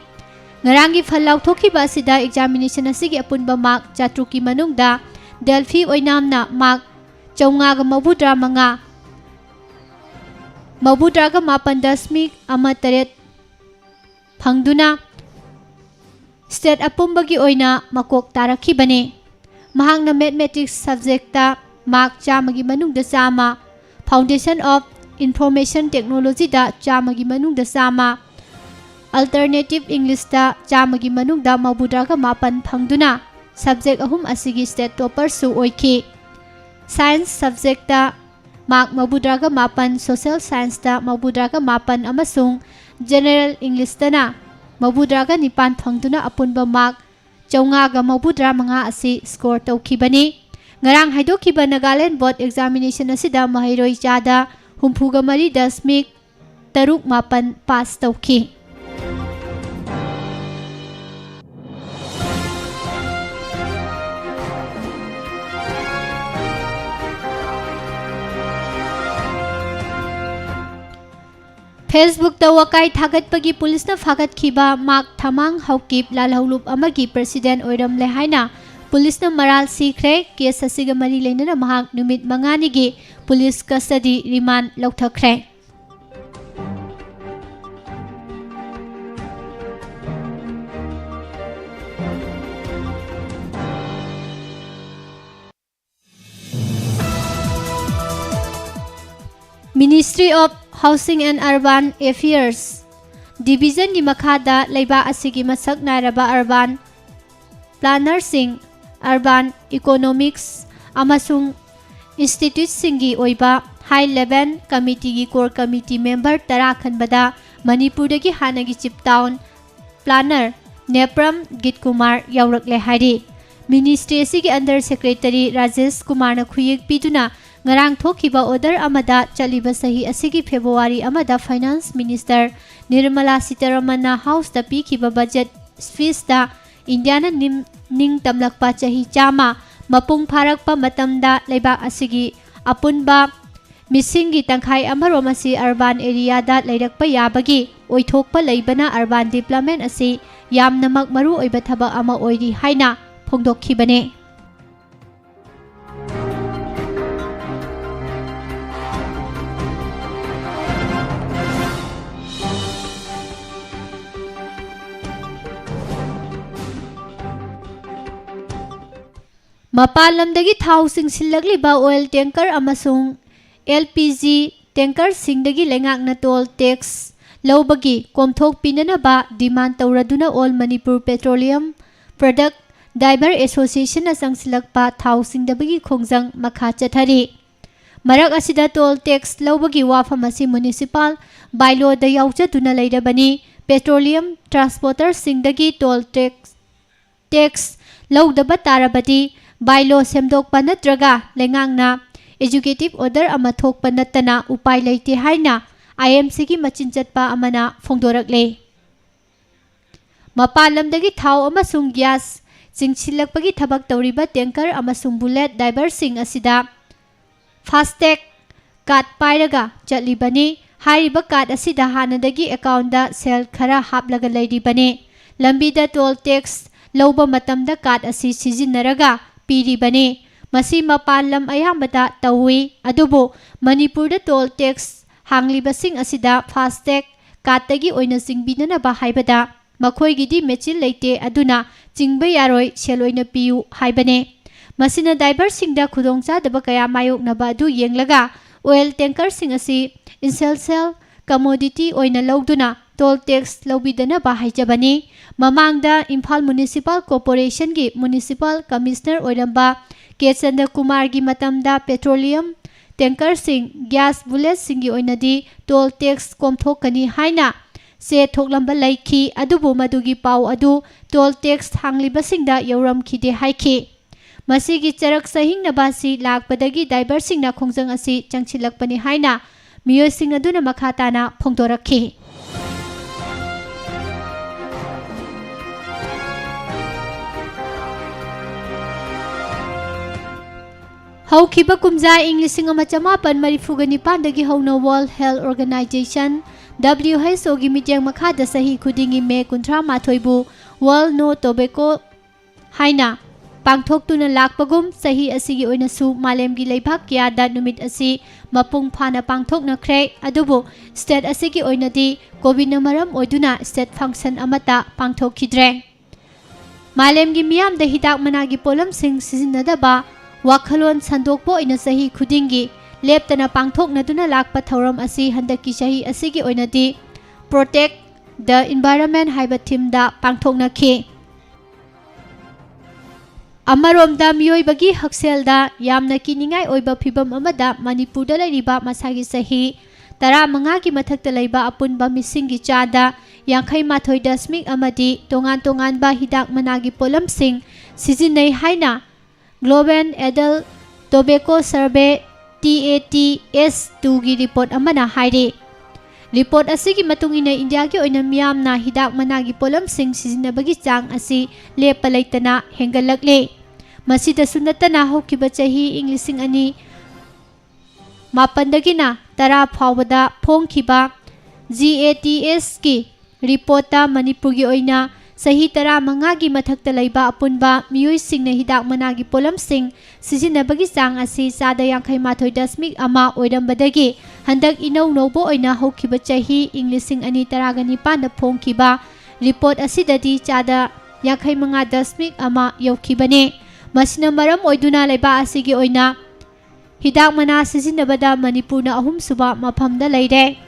ꯉꯔꯥꯡꯒꯤ ꯐꯜ ꯂꯥꯎꯊꯣꯛꯈꯤꯕ ꯑꯁꯤꯗ examination ꯑꯁꯤꯒꯤ ꯑꯄꯨꯟꯕ mark ꯆꯥꯇ꯭ꯔꯨꯛꯀꯤ ꯃꯅꯨꯡꯗ ꯗꯦꯜꯐꯤ ꯑꯣꯏꯅꯥꯝꯅ mark ꯆꯥꯝꯃꯉꯥꯒ ꯃꯧꯗ꯭ꯔꯥ ꯃꯉꯥ, ꯃꯧꯗ꯭ꯔꯥꯒ ꯃꯥꯄꯟ ꯗꯁꯃꯤꯛ ꯑꯃ ꯇꯔꯦꯠ ꯐꯪꯗꯨꯅ state ꯑꯄꯨꯝꯕꯒꯤ ꯑꯣꯏꯅ ꯃꯀꯣꯛ ꯇꯥꯔꯛꯈꯤꯕꯅꯤ꯫ ꯃꯍꯥꯛꯅ Mathematics subject ꯇ mark ꯆꯥꯝꯃꯒꯤ ꯃꯅꯨꯡꯗ ꯆꯥꯝꯃ, Foundation of Information Technology ꯗ ꯆꯥꯝꯃꯒꯤ ꯃꯅꯨꯡꯗ ꯆꯥꯝꯃ, Alternative English ꯇ ꯆꯥꯝꯃꯒꯤ ꯃꯅꯨꯡꯗ ꯃꯧꯗ꯭ꯔꯥꯒ ꯃꯥꯄꯟ ꯐꯪꯗꯨꯅ subject ꯑꯍꯨꯝ ꯑꯁꯤꯒꯤ state topper ꯁꯨ ꯑꯣꯏꯈꯤ꯫ Science subject ꯇ mark ꯃꯧꯗ꯭ꯔꯥꯒ ꯃꯥꯄꯟ, Social Science ꯇ ꯃꯧꯗ꯭ꯔꯥꯒ ꯃꯥꯄꯟ ꯑꯃꯁꯨꯡ General English ꯇꯅ ꯃꯧꯗ꯭ꯔꯥꯒ ꯅꯤꯄꯥꯟ ꯐꯪꯗꯨꯅ ꯑꯄꯨꯟꯕ mark ꯆꯥꯝꯃꯉꯥꯒ ꯃꯧꯗ꯭ꯔꯥ ꯃꯉꯥ ꯑꯁꯤ score ꯇꯧꯈꯤꯕꯅꯤ꯫ ꯉꯔꯥꯡ ꯍꯥꯏꯗꯣꯛꯈꯤꯕ Nagaland Board examination ꯑꯁꯤꯗ ꯃꯍꯩꯔꯣꯏ ꯆꯥꯗ ꯍꯨꯝꯐꯨꯒ ꯃꯔꯤ ꯗꯁꯃꯤꯛ ꯇꯔꯨꯛ ꯃꯥꯄꯟ pass ꯇꯧꯈꯤ꯫ Facebook ꯇ ꯋꯥꯀꯥꯏ ꯊꯥꯒꯠꯄꯒꯤ ꯄꯨꯂꯤꯁꯅ ꯐꯥꯒꯠꯈꯤꯕ ꯃꯥꯛ ꯊꯃꯥꯡ ꯍꯧꯀꯤꯞ ꯂꯥꯜꯍꯧꯂꯨꯞ ꯑꯃꯒꯤ president ꯑꯣꯏꯔꯝꯂꯦ ꯍꯥꯏꯅ ꯄꯨꯂꯤꯁꯅ ꯃꯔꯥꯜ ꯁꯤꯈ꯭ꯔꯦ꯫ Case ꯑꯁꯤꯒ ꯃꯔꯤ ꯂꯩꯅꯅ ꯃꯍꯥꯛ ꯅꯨꯃꯤꯠ ꯃꯉꯥꯅꯤꯒꯤ ꯄꯨꯂꯤꯁ custody remand ꯂꯧꯊꯈ꯭ꯔꯦ꯫ Ministry of Housing and Urban Affairs division ꯒꯤ ꯃꯈꯥꯗ ꯂꯩꯕꯥꯛ ꯑꯁꯤꯒꯤ ꯃꯁꯛ ꯅꯥꯏꯔꯕ urban planner ꯁꯤꯡ, urban economics ꯑꯃꯁꯨꯡ institute ꯁꯤꯡꯒꯤ ꯑꯣꯏꯕ high level committee ꯒꯤ core committee member ꯇꯔꯥ ꯈꯟꯕꯗ ꯃꯅꯤꯄꯨꯔꯗꯒꯤ ꯍꯥꯟꯅꯒꯤ chief town planner ꯅꯦꯄ꯭ꯔꯝ ꯒꯤꯠꯀꯨꯃꯥꯔ ꯌꯥꯎꯔꯛꯂꯦ ꯍꯥꯏꯔꯤ꯫ Ministry ꯑꯁꯤꯒꯤ under secretary ꯔꯥꯖꯦꯁ ꯀꯨꯃꯥꯔꯅ ꯈꯨꯌꯦꯛ ꯄꯤꯗꯨꯅ ꯉꯔꯥꯡ ꯊꯣꯛꯈꯤꯕ order ꯑꯃꯗ ꯆꯠꯂꯤꯕ ꯆꯍꯤ ꯑꯁꯤꯒꯤ February ꯑꯃꯗ Finance Minister ꯅꯤꯔꯃꯂꯥ ꯁꯤꯇꯥꯔꯥꯃꯟꯅ House ꯇ ꯄꯤꯈꯤꯕ budget speech ꯇ ꯏꯟꯗꯤꯌꯥꯅ ꯅꯤꯝ-, ꯅꯤꯡꯇꯝꯂꯛꯄ ꯆꯍꯤ ꯆꯥꯝꯃ ꯃꯄꯨꯡ ꯐꯥꯔꯛꯄ ꯃꯇꯝꯗ ꯂꯩꯕꯥꯛ ꯑꯁꯤꯒꯤ ꯑꯄꯨꯟꯕ ꯃꯤꯁꯤꯡꯒꯤ ꯇꯪꯈꯥꯏ ꯑꯃꯔꯣꯝ ꯑꯁꯤ urban area ꯗ ꯂꯩꯔꯛꯄ ꯌꯥꯕꯒꯤ ꯑꯣꯏꯊꯣꯛꯄ ꯂꯩꯕꯅ urban development ꯑꯁꯤ ꯌꯥꯝꯅꯃꯛ ꯃꯔꯨ ꯑꯣꯏꯕ ꯊꯕꯛ ꯑꯃ ꯑꯣꯏꯔꯤ ꯍꯥꯏꯅ ꯐꯣꯡꯗꯣꯛꯈꯤꯕꯅꯤ꯫ ꯃꯄꯥꯟ ꯂꯝꯗꯒꯤ ꯊꯥꯎ ꯆꯤꯡꯁꯤꯜꯂꯛꯂꯤꯕ oil tanker ꯑꯃꯁꯨꯡ L P G tanker ꯁꯤꯡꯗꯒꯤ ꯂꯩꯉꯥꯛꯅ toll tax ꯂꯧꯕꯒꯤ ꯀꯣꯝꯊꯣꯛ ꯄꯤꯅꯅꯕ demand ꯇꯧꯔꯗꯨꯅ All Manipur Petroleum Product Driver Association ꯅ ꯆꯪꯁꯤꯜꯂꯛꯄ ꯊꯥꯎ ꯆꯤꯡꯗꯕꯒꯤ ꯈꯣꯡꯖꯪ ꯃꯈꯥ ꯆꯠꯊꯔꯤ꯫ ꯃꯔꯛ ꯑꯁꯤꯗ toll tax ꯂꯧꯕꯒꯤ ꯋꯥꯐꯝ ꯑꯁꯤ municipal bylaw ꯗ ꯌꯥꯎꯖꯗꯨꯅ ꯂꯩꯔꯕꯅꯤ꯫ Petroleum transporter ꯁꯤꯡꯗꯒꯤ toll tax tax ꯂꯧꯗꯕ ꯇꯥꯔꯕꯗꯤ bylaw ꯁꯦꯝꯗꯣꯛꯄ ꯅꯠꯇ꯭ꯔꯒ ꯂꯩꯉꯥꯛꯅ executive order ꯑꯃ ꯊꯣꯛꯄ ꯅꯠꯇꯅ ꯎꯄꯥꯏ ꯂꯩꯇꯦ ꯍꯥꯏꯅ I M C ꯒꯤ ꯃꯆꯤꯟ ꯆꯠꯄ ꯑꯃꯅ ꯐꯣꯡꯗꯣꯔꯛꯂꯦ꯫ ꯃꯄꯥꯟ ꯂꯝꯗꯒꯤ ꯊꯥꯎ ꯑꯃꯁꯨꯡ gas ꯆꯤꯡꯁꯤꯜꯂꯛꯄꯒꯤ ꯊꯕꯛ ꯇꯧꯔꯤꯕ tanker ꯑꯃꯁꯨꯡ bullet driver ꯁꯤꯡ ꯑꯁꯤꯗ FASTag card ꯄꯥꯏꯔꯒ ꯆꯠꯂꯤꯕꯅꯤ꯫ ꯍꯥꯏꯔꯤꯕ ꯀꯥꯔꯗ ꯑꯁꯤꯗ ꯍꯥꯟꯅꯗꯒꯤ ꯑꯦꯀꯥꯎꯟꯗ ꯁꯦꯜ ꯈꯔ ꯍꯥꯞꯂꯒ ꯂꯩꯔꯤꯕꯅꯤ꯫ ꯂꯝꯕꯤꯗ ꯇꯣꯜ ꯇꯦꯛꯁ ꯂꯧꯕ ꯃꯇꯝꯗ ꯀꯥꯔꯗ ꯑꯁꯤ ꯁꯤꯖꯤꯟꯅꯔꯒ ꯄꯤꯔꯤꯕꯅꯤ꯫ ꯃꯁꯤ ꯃꯄꯥꯟ ꯂꯝ ꯑꯌꯥꯝꯕꯗ ꯇꯧꯏ, ꯑꯗꯨꯕꯨ ꯃꯅꯤꯄꯨꯔꯗ ꯇꯣꯜ ꯇꯦꯛꯁ ꯍꯥꯡꯂꯤꯕꯁꯤꯡ ꯑꯁꯤꯗ ꯐꯥꯁꯇꯦꯒ ꯀꯥꯔꯗꯇꯒꯤ ꯑꯣꯏꯅ ꯆꯤꯡꯕꯤꯅꯅꯕ ꯍꯥꯏꯕꯗ ꯃꯈꯣꯏꯒꯤꯗꯤ ꯃꯦꯆꯤꯟ ꯂꯩꯇꯦ, ꯑꯗꯨꯅ ꯆꯤꯡꯕ ꯌꯥꯔꯣꯏ, ꯁꯦꯜ ꯑꯣꯏꯅ ꯄꯤꯌꯨ ꯍꯥꯏꯕꯅꯤ꯫ ꯃꯁꯤꯅ ꯗ꯭ꯔꯥꯏꯚꯔꯁꯤꯡꯗ ꯈꯨꯗꯣꯡꯆꯥꯗꯕ ꯀꯌꯥ ꯃꯥꯌꯣꯛꯅꯕ ꯑꯗꯨ ꯌꯦꯡꯂꯒ ꯑꯣꯏꯜ ꯇꯦꯡꯀꯔꯁꯤꯡ ꯑꯁꯤ ꯏꯁꯦꯟꯁꯤꯌꯦꯜ ꯀꯃꯣꯗꯤꯇꯤ ꯑꯣꯏꯅ ꯂꯧꯗꯨꯅ ꯇꯣꯜ ꯇꯦꯛꯁ ꯂꯧꯕꯤꯗꯅꯕ ꯍꯥꯏꯖꯕꯅꯤ꯫ ꯃꯃꯥꯡꯗ ꯏꯝꯐꯥꯜ ꯃ꯭ꯌꯨꯅꯤꯁꯤꯄꯥꯜ ꯀꯣꯔꯄꯣꯔꯦꯁꯟꯒꯤ ꯃ꯭ꯌꯨꯅꯤꯁꯤꯄꯥꯜ ꯀꯃꯤꯁꯅꯔ ꯑꯣꯏꯔꯝꯕ ꯀꯦ ꯆꯟꯗ꯭ꯔꯀꯨꯃꯥꯔꯒꯤ ꯃꯇꯝꯗ ꯄꯦꯇ꯭ꯔꯣꯂꯤꯌꯝ ꯇꯦꯡꯀꯔꯁꯤꯡ, ꯒ꯭ꯌꯥꯁ ꯕꯨꯂꯦꯠꯁꯤꯡꯒꯤ ꯑꯣꯏꯅꯗꯤ ꯇꯣꯜ ꯇꯦꯛꯁ ꯀꯣꯝꯊꯣꯛꯀꯅꯤ ꯍꯥꯏꯅ ꯆꯦ ꯊꯣꯛꯂꯝꯕ ꯂꯩꯈꯤ, ꯑꯗꯨꯕꯨ ꯃꯗꯨꯒꯤ ꯄꯥꯎ ꯑꯗꯨ ꯇꯣꯜ ꯇꯦꯛꯁ ꯍꯥꯡꯂꯤꯕꯁꯤꯡꯗ ꯌꯧꯔꯝꯈꯤꯗꯦ ꯍꯥꯏꯈꯤ꯫ ꯃꯁꯤꯒꯤ ꯆꯔꯛ ꯆꯍꯤꯡꯅꯕ ꯑꯁꯤ ꯂꯥꯛꯄꯗꯒꯤ ꯗ꯭ꯔꯥꯏꯚꯔꯁꯤꯡꯅ ꯈꯣꯡꯖꯪ ꯑꯁꯤ ꯆꯪꯁꯤꯜꯂꯛꯄꯅꯤ ꯍꯥꯏꯅ ꯃꯤꯑꯣꯏꯁꯤꯡ ꯑꯗꯨꯅ ꯃꯈꯥ ꯇꯥꯅ ꯐꯣꯡꯗꯣꯔꯛꯈꯤ꯫ ꯍꯧꯈꯤꯕ ꯀꯨꯝꯖꯥ ꯏꯪ ꯂꯤꯁꯤꯡ ꯑꯃ ꯆꯃꯥꯄꯟ ꯃꯔꯤꯐꯨꯒ ꯅꯤꯄꯥꯟꯗꯒꯤ ꯍꯧꯅ World Health Organization, W H O ꯒꯤ ꯃꯤꯠꯌꯦꯡ ꯃꯈꯥꯗ ꯆꯍꯤ ꯈꯨꯗꯤꯡꯒꯤ ꯃꯦ ꯀꯨꯟꯊ꯭ꯔꯥ ꯃꯥꯊꯣꯏꯕꯨ World No Tobacco ꯍꯥꯏꯅ ꯄꯥꯡꯊꯣꯛꯇꯨꯅ ꯂꯥꯛꯄꯒꯨꯝ, ꯆꯍꯤ ꯑꯁꯤꯒꯤ ꯑꯣꯏꯅꯁꯨ ꯃꯥꯂꯦꯝꯒꯤ ꯂꯩꯕꯥꯛ ꯀꯌꯥꯗ ꯅꯨꯃꯤꯠ ꯑꯁꯤ ꯃꯄꯨꯡ ꯐꯥꯅ ꯄꯥꯡꯊꯣꯛꯅꯈ꯭ꯔꯦ꯫ ꯑꯗꯨꯕꯨ ꯁ꯭ꯇꯦꯠ ꯑꯁꯤꯒꯤ ꯑꯣꯏꯅꯗꯤ ꯀꯣꯚꯤꯗꯅ ꯃꯔꯝ ꯑꯣꯏꯗꯨꯅ ꯁ꯭ꯇꯦꯠ ꯐꯪꯁꯟ ꯑꯃꯠꯇ ꯄꯥꯡꯊꯣꯛꯈꯤꯗ꯭ꯔꯦ꯫ ꯃꯥꯂꯦꯝꯒꯤ ꯃꯤꯌꯥꯝꯗ ꯍꯤꯗꯥꯛ ꯃꯅꯥꯒꯤ ꯄꯣꯠꯂꯝꯁꯤꯡ ꯁꯤꯖꯤꯟꯅꯗꯕ ꯋꯥꯈꯜꯂꯣꯟ ꯁꯟꯗꯣꯛꯄ ꯑꯣꯏꯅ ꯆꯍꯤ ꯈꯨꯗꯤꯡꯒꯤ ꯂꯦꯞꯇꯅ ꯄꯥꯡꯊꯣꯛꯅꯗꯨꯅ ꯂꯥꯛꯄ ꯊꯧꯔꯝ ꯑꯁꯤ ꯍꯟꯗꯛꯀꯤ ꯆꯍꯤ ꯑꯁꯤꯒꯤ ꯑꯣꯏꯅꯗꯤ Protect the Environment ꯍꯥꯏꯕ ꯊꯤꯝꯗ ꯄꯥꯡꯊꯣꯛꯅꯈꯤ꯫ ꯑꯃꯔꯣꯝꯗ, ꯃꯤꯑꯣꯏꯕꯒꯤ ꯍꯛꯁꯦꯜꯗ ꯌꯥꯝꯅ ꯀꯤꯅꯤꯡꯉꯥꯏ ꯑꯣꯏꯕ ꯐꯤꯚꯝ ꯑꯃꯗ ꯃꯅꯤꯄꯨꯔꯗ ꯂꯩꯔꯤꯕ ꯃꯁꯥꯒꯤ ꯆꯍꯤ ꯇꯔꯥꯃꯉꯥꯒꯤ ꯃꯊꯛꯇ ꯂꯩꯕ ꯑꯄꯨꯟꯕ ꯃꯤꯁꯤꯡꯒꯤ ꯆꯥꯗ ꯌꯥꯡꯈꯩ ꯃꯥꯊꯣꯏ ꯗꯁꯃꯤꯛ ꯑꯃꯗꯤ ꯇꯣꯉꯥꯟ ꯇꯣꯉꯥꯟꯕ ꯍꯤꯗꯥꯛ ꯃꯅꯥꯒꯤ ꯄꯣꯠꯂꯝꯁꯤꯡ ꯁꯤꯖꯤꯟꯅꯩ ꯍꯥꯏꯅ Global Adult Tobacco Survey, T A T S two ꯒꯤ ꯔꯤꯄꯣꯔꯠ ꯑꯃꯅ ꯍꯥꯏꯔꯤ꯫ ꯔꯤꯄꯣꯔꯠ ꯑꯁꯤꯒꯤ ꯃꯇꯨꯡ ꯏꯟꯅ, ꯏꯟꯗꯤꯌꯥꯒꯤ ꯑꯣꯏꯅ ꯃꯤꯌꯥꯝꯅ ꯍꯤꯗꯥꯛ ꯃꯅꯥꯒꯤ ꯄꯣꯠꯂꯝꯁꯤꯡ ꯁꯤꯖꯤꯟꯅꯕꯒꯤ ꯆꯥꯡ ꯑꯁꯤ ꯂꯦꯞꯄ ꯂꯩꯇꯅ ꯍꯦꯟꯒꯠꯂꯛꯂꯦ꯫ ꯃꯁꯤꯗꯁꯨ ꯅꯠꯇꯅ, ꯍꯧꯈꯤꯕ ꯆꯍꯤ ꯏꯪ ꯂꯤꯁꯤꯡ ꯑꯅꯤ ꯃꯥꯄꯟꯗꯒꯤꯅ ꯇꯔꯥ ꯐꯥꯎꯕꯗ ꯐꯣꯡꯈꯤꯕ ꯖꯤ ꯑꯦ ꯇꯤ ꯑꯦꯁꯀꯤ ꯔꯤꯄꯣꯔꯠꯇ ꯃꯅꯤꯄꯨꯔꯒꯤ ꯑꯣꯏꯅ ꯆꯍꯤ ꯇꯔꯥꯃꯉꯥꯒꯤ ꯃꯊꯛꯇ ꯂꯩꯕ ꯑꯄꯨꯟꯕ ꯃꯤꯑꯣꯏꯁꯤꯡꯅ ꯍꯤꯗꯥꯛ ꯃꯅꯥꯒꯤ ꯄꯣꯠꯂꯝꯁꯤꯡ ꯁꯤꯖꯤꯟꯅꯕꯒꯤ ꯆꯥꯡ ꯑꯁꯤ ꯆꯥꯗ ꯌꯥꯡꯈꯩ ꯃꯥꯊꯣꯏ ꯗꯁꯃꯤꯛ ꯑꯃ ꯑꯣꯏꯔꯝꯕꯗꯒꯤ ꯍꯟꯗꯛ ꯏꯅꯧ ꯅꯧꯕ ꯑꯣꯏꯅ ꯍꯧꯈꯤꯕ ꯆꯍꯤ ꯏꯪ ꯂꯤꯁꯤꯡ ꯑꯅꯤ ꯇꯔꯥꯒ ꯅꯤꯄꯥꯟꯗ ꯐꯣꯡꯈꯤꯕ ꯔꯤꯄꯣꯔꯠ ꯑꯁꯤꯗꯗꯤ ꯆꯥꯗ ꯌꯥꯡꯈꯩ ꯃꯉꯥ ꯗꯁꯃꯤꯛ ꯑꯃ ꯌꯧꯈꯤꯕꯅꯤ꯫ ꯃꯁꯤꯅ ꯃꯔꯝ ꯑꯣꯏꯗꯨꯅ ꯂꯩꯕꯥꯛ ꯑꯁꯤꯒꯤ ꯑꯣꯏꯅ ꯍꯤꯗꯥꯛ ꯃꯅꯥ ꯁꯤꯖꯤꯟꯅꯕꯗ ꯃꯅꯤꯄꯨꯔꯅ ꯑꯍꯨꯝꯁꯨꯕ ꯃꯐꯝꯗ ꯂꯩꯔꯦ꯫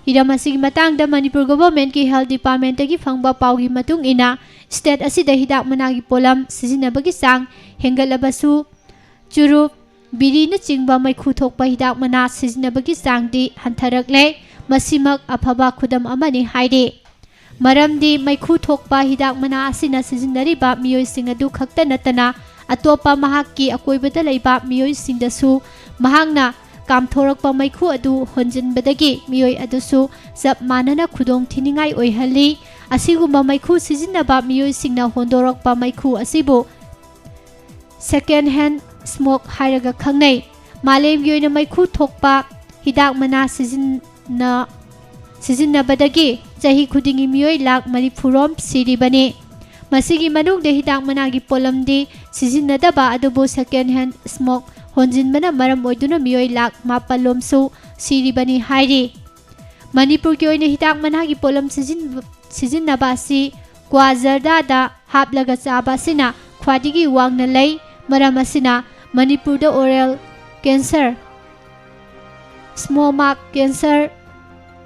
ꯍꯤꯔꯝ ꯑꯁꯤꯒꯤ ꯃꯇꯥꯡꯗ ꯃꯅꯤꯄꯨꯔ ꯒꯣꯚꯔꯟꯃꯦꯟꯠꯀꯤ ꯍꯦꯜꯊ ꯗꯤꯄꯥꯔꯠꯃꯦꯟꯠꯇꯒꯤ ꯐꯪꯕ ꯄꯥꯎꯒꯤ ꯃꯇꯨꯡ ꯏꯟꯅ, ꯁ꯭ꯇꯦꯠ ꯑꯁꯤꯗ ꯍꯤꯗꯥꯛ ꯃꯅꯥꯒꯤ ꯄꯣꯠꯂꯝ ꯁꯤꯖꯤꯟꯅꯕꯒꯤ ꯆꯥꯡ ꯍꯦꯟꯒꯠꯂꯕꯁꯨ, ꯆꯨꯔꯨꯞ, ꯕꯤꯔꯤꯅꯆꯤꯡꯕ ꯃꯩꯈꯨ ꯊꯣꯛꯄ ꯍꯤꯗꯥꯛ ꯃꯅꯥ ꯁꯤꯖꯤꯟꯅꯕꯒꯤ ꯆꯥꯡꯗꯤ ꯍꯟꯊꯔꯛꯂꯦ꯫ ꯃꯁꯤꯃꯛ ꯑꯐꯕ ꯈꯨꯗꯝ ꯑꯃꯅꯤ ꯍꯥꯏꯔꯤ꯫ ꯃꯔꯝꯗꯤ ꯃꯩꯈꯨ ꯊꯣꯛꯄ ꯍꯤꯗꯥꯛ ꯃꯅꯥ ꯑꯁꯤꯅ ꯁꯤꯖꯤꯟꯅꯔꯤꯕ ꯃꯤꯑꯣꯏꯁꯤꯡ ꯑꯗꯨ ꯈꯛꯇ ꯅꯠꯇꯅ, ꯑꯇꯣꯞꯄ ꯃꯍꯥꯛꯀꯤ ꯑꯀꯣꯏꯕꯗ ꯂꯩꯕ ꯃꯤꯑꯣꯏꯁꯤꯡꯗꯁꯨ ꯃꯍꯥꯛꯅ ꯀꯥꯝꯊꯣꯔꯛꯄ ꯃꯩꯈꯨ ꯑꯗꯨ ꯍꯣꯟꯖꯤꯟꯕꯗꯒꯤ ꯃꯤꯑꯣꯏ ꯑꯗꯨꯁꯨ ꯆꯞ ꯃꯥꯟꯅꯅ ꯈꯨꯗꯣꯡ ꯊꯤꯅꯤꯡꯉꯥꯏ ꯑꯣꯏꯍꯜꯂꯤ꯫ ꯑꯁꯤꯒꯨꯝꯕ ꯃꯩꯈꯨ ꯁꯤꯖꯤꯟꯅꯕ ꯃꯤꯑꯣꯏꯁꯤꯡꯅ ꯍꯣꯟꯗꯣꯔꯛꯄ ꯃꯩꯈꯨ ꯑꯁꯤꯕꯨ second hand smoke ꯍꯥꯏꯔꯒ ꯈꯪꯅꯩ꯫ ꯃꯥꯂꯦꯝꯒꯤ ꯑꯣꯏꯅ ꯃꯩꯈꯨ ꯊꯣꯛꯄ ꯍꯤꯗꯥꯛ ꯃꯅꯥ ꯁꯤꯖꯤꯟꯅ-, ꯁꯤꯖꯤꯟꯅꯕꯗꯒꯤ ꯆꯍꯤ ꯈꯨꯗꯤꯡꯒꯤ ꯃꯤꯑꯣꯏ ꯂꯥꯈ ꯃꯔꯤꯐꯨ ꯔꯣꯝ ꯁꯤꯔꯤꯕꯅꯤ꯫ ꯃꯁꯤꯒꯤ ꯃꯅꯨꯡꯗ ꯍꯤꯗꯥꯛ ꯃꯅꯥꯒꯤ ꯄꯣꯠꯂꯝꯗꯤ ꯁꯤꯖꯤꯟꯅꯗꯕ, ꯑꯗꯨꯕꯨ second hand smoke ꯍꯣꯟꯖꯤꯟꯕꯅ ꯃꯔꯝ ꯑꯣꯏꯗꯨꯅ ꯃꯤꯑꯣꯏ ꯂꯥꯈ ꯃꯥꯄꯜ ꯂꯣꯝꯁꯨ ꯁꯤꯔꯤꯕꯅꯤ ꯍꯥꯏꯔꯤ꯫ ꯃꯅꯤꯄꯨꯔꯒꯤ ꯑꯣꯏꯅ ꯍꯤꯗꯥꯛ ꯃꯅꯥꯒꯤ ꯄꯣꯠꯂꯝ ꯁꯤꯖꯤꯟ-, ꯁꯤꯖꯤꯟꯅꯕ ꯑꯁꯤ ꯀ꯭ꯋꯥ ꯖꯔꯗꯥꯗ ꯍꯥꯞꯂꯒ ꯆꯥꯕ ꯑꯁꯤꯅ ꯈ꯭ꯋꯥꯏꯗꯒꯤ ꯋꯥꯡꯅ ꯂꯩ꯫ ꯃꯔꯝ ꯑꯁꯤꯅ ꯃꯅꯤꯄꯨꯔꯗ oral cancer, stomach cancer,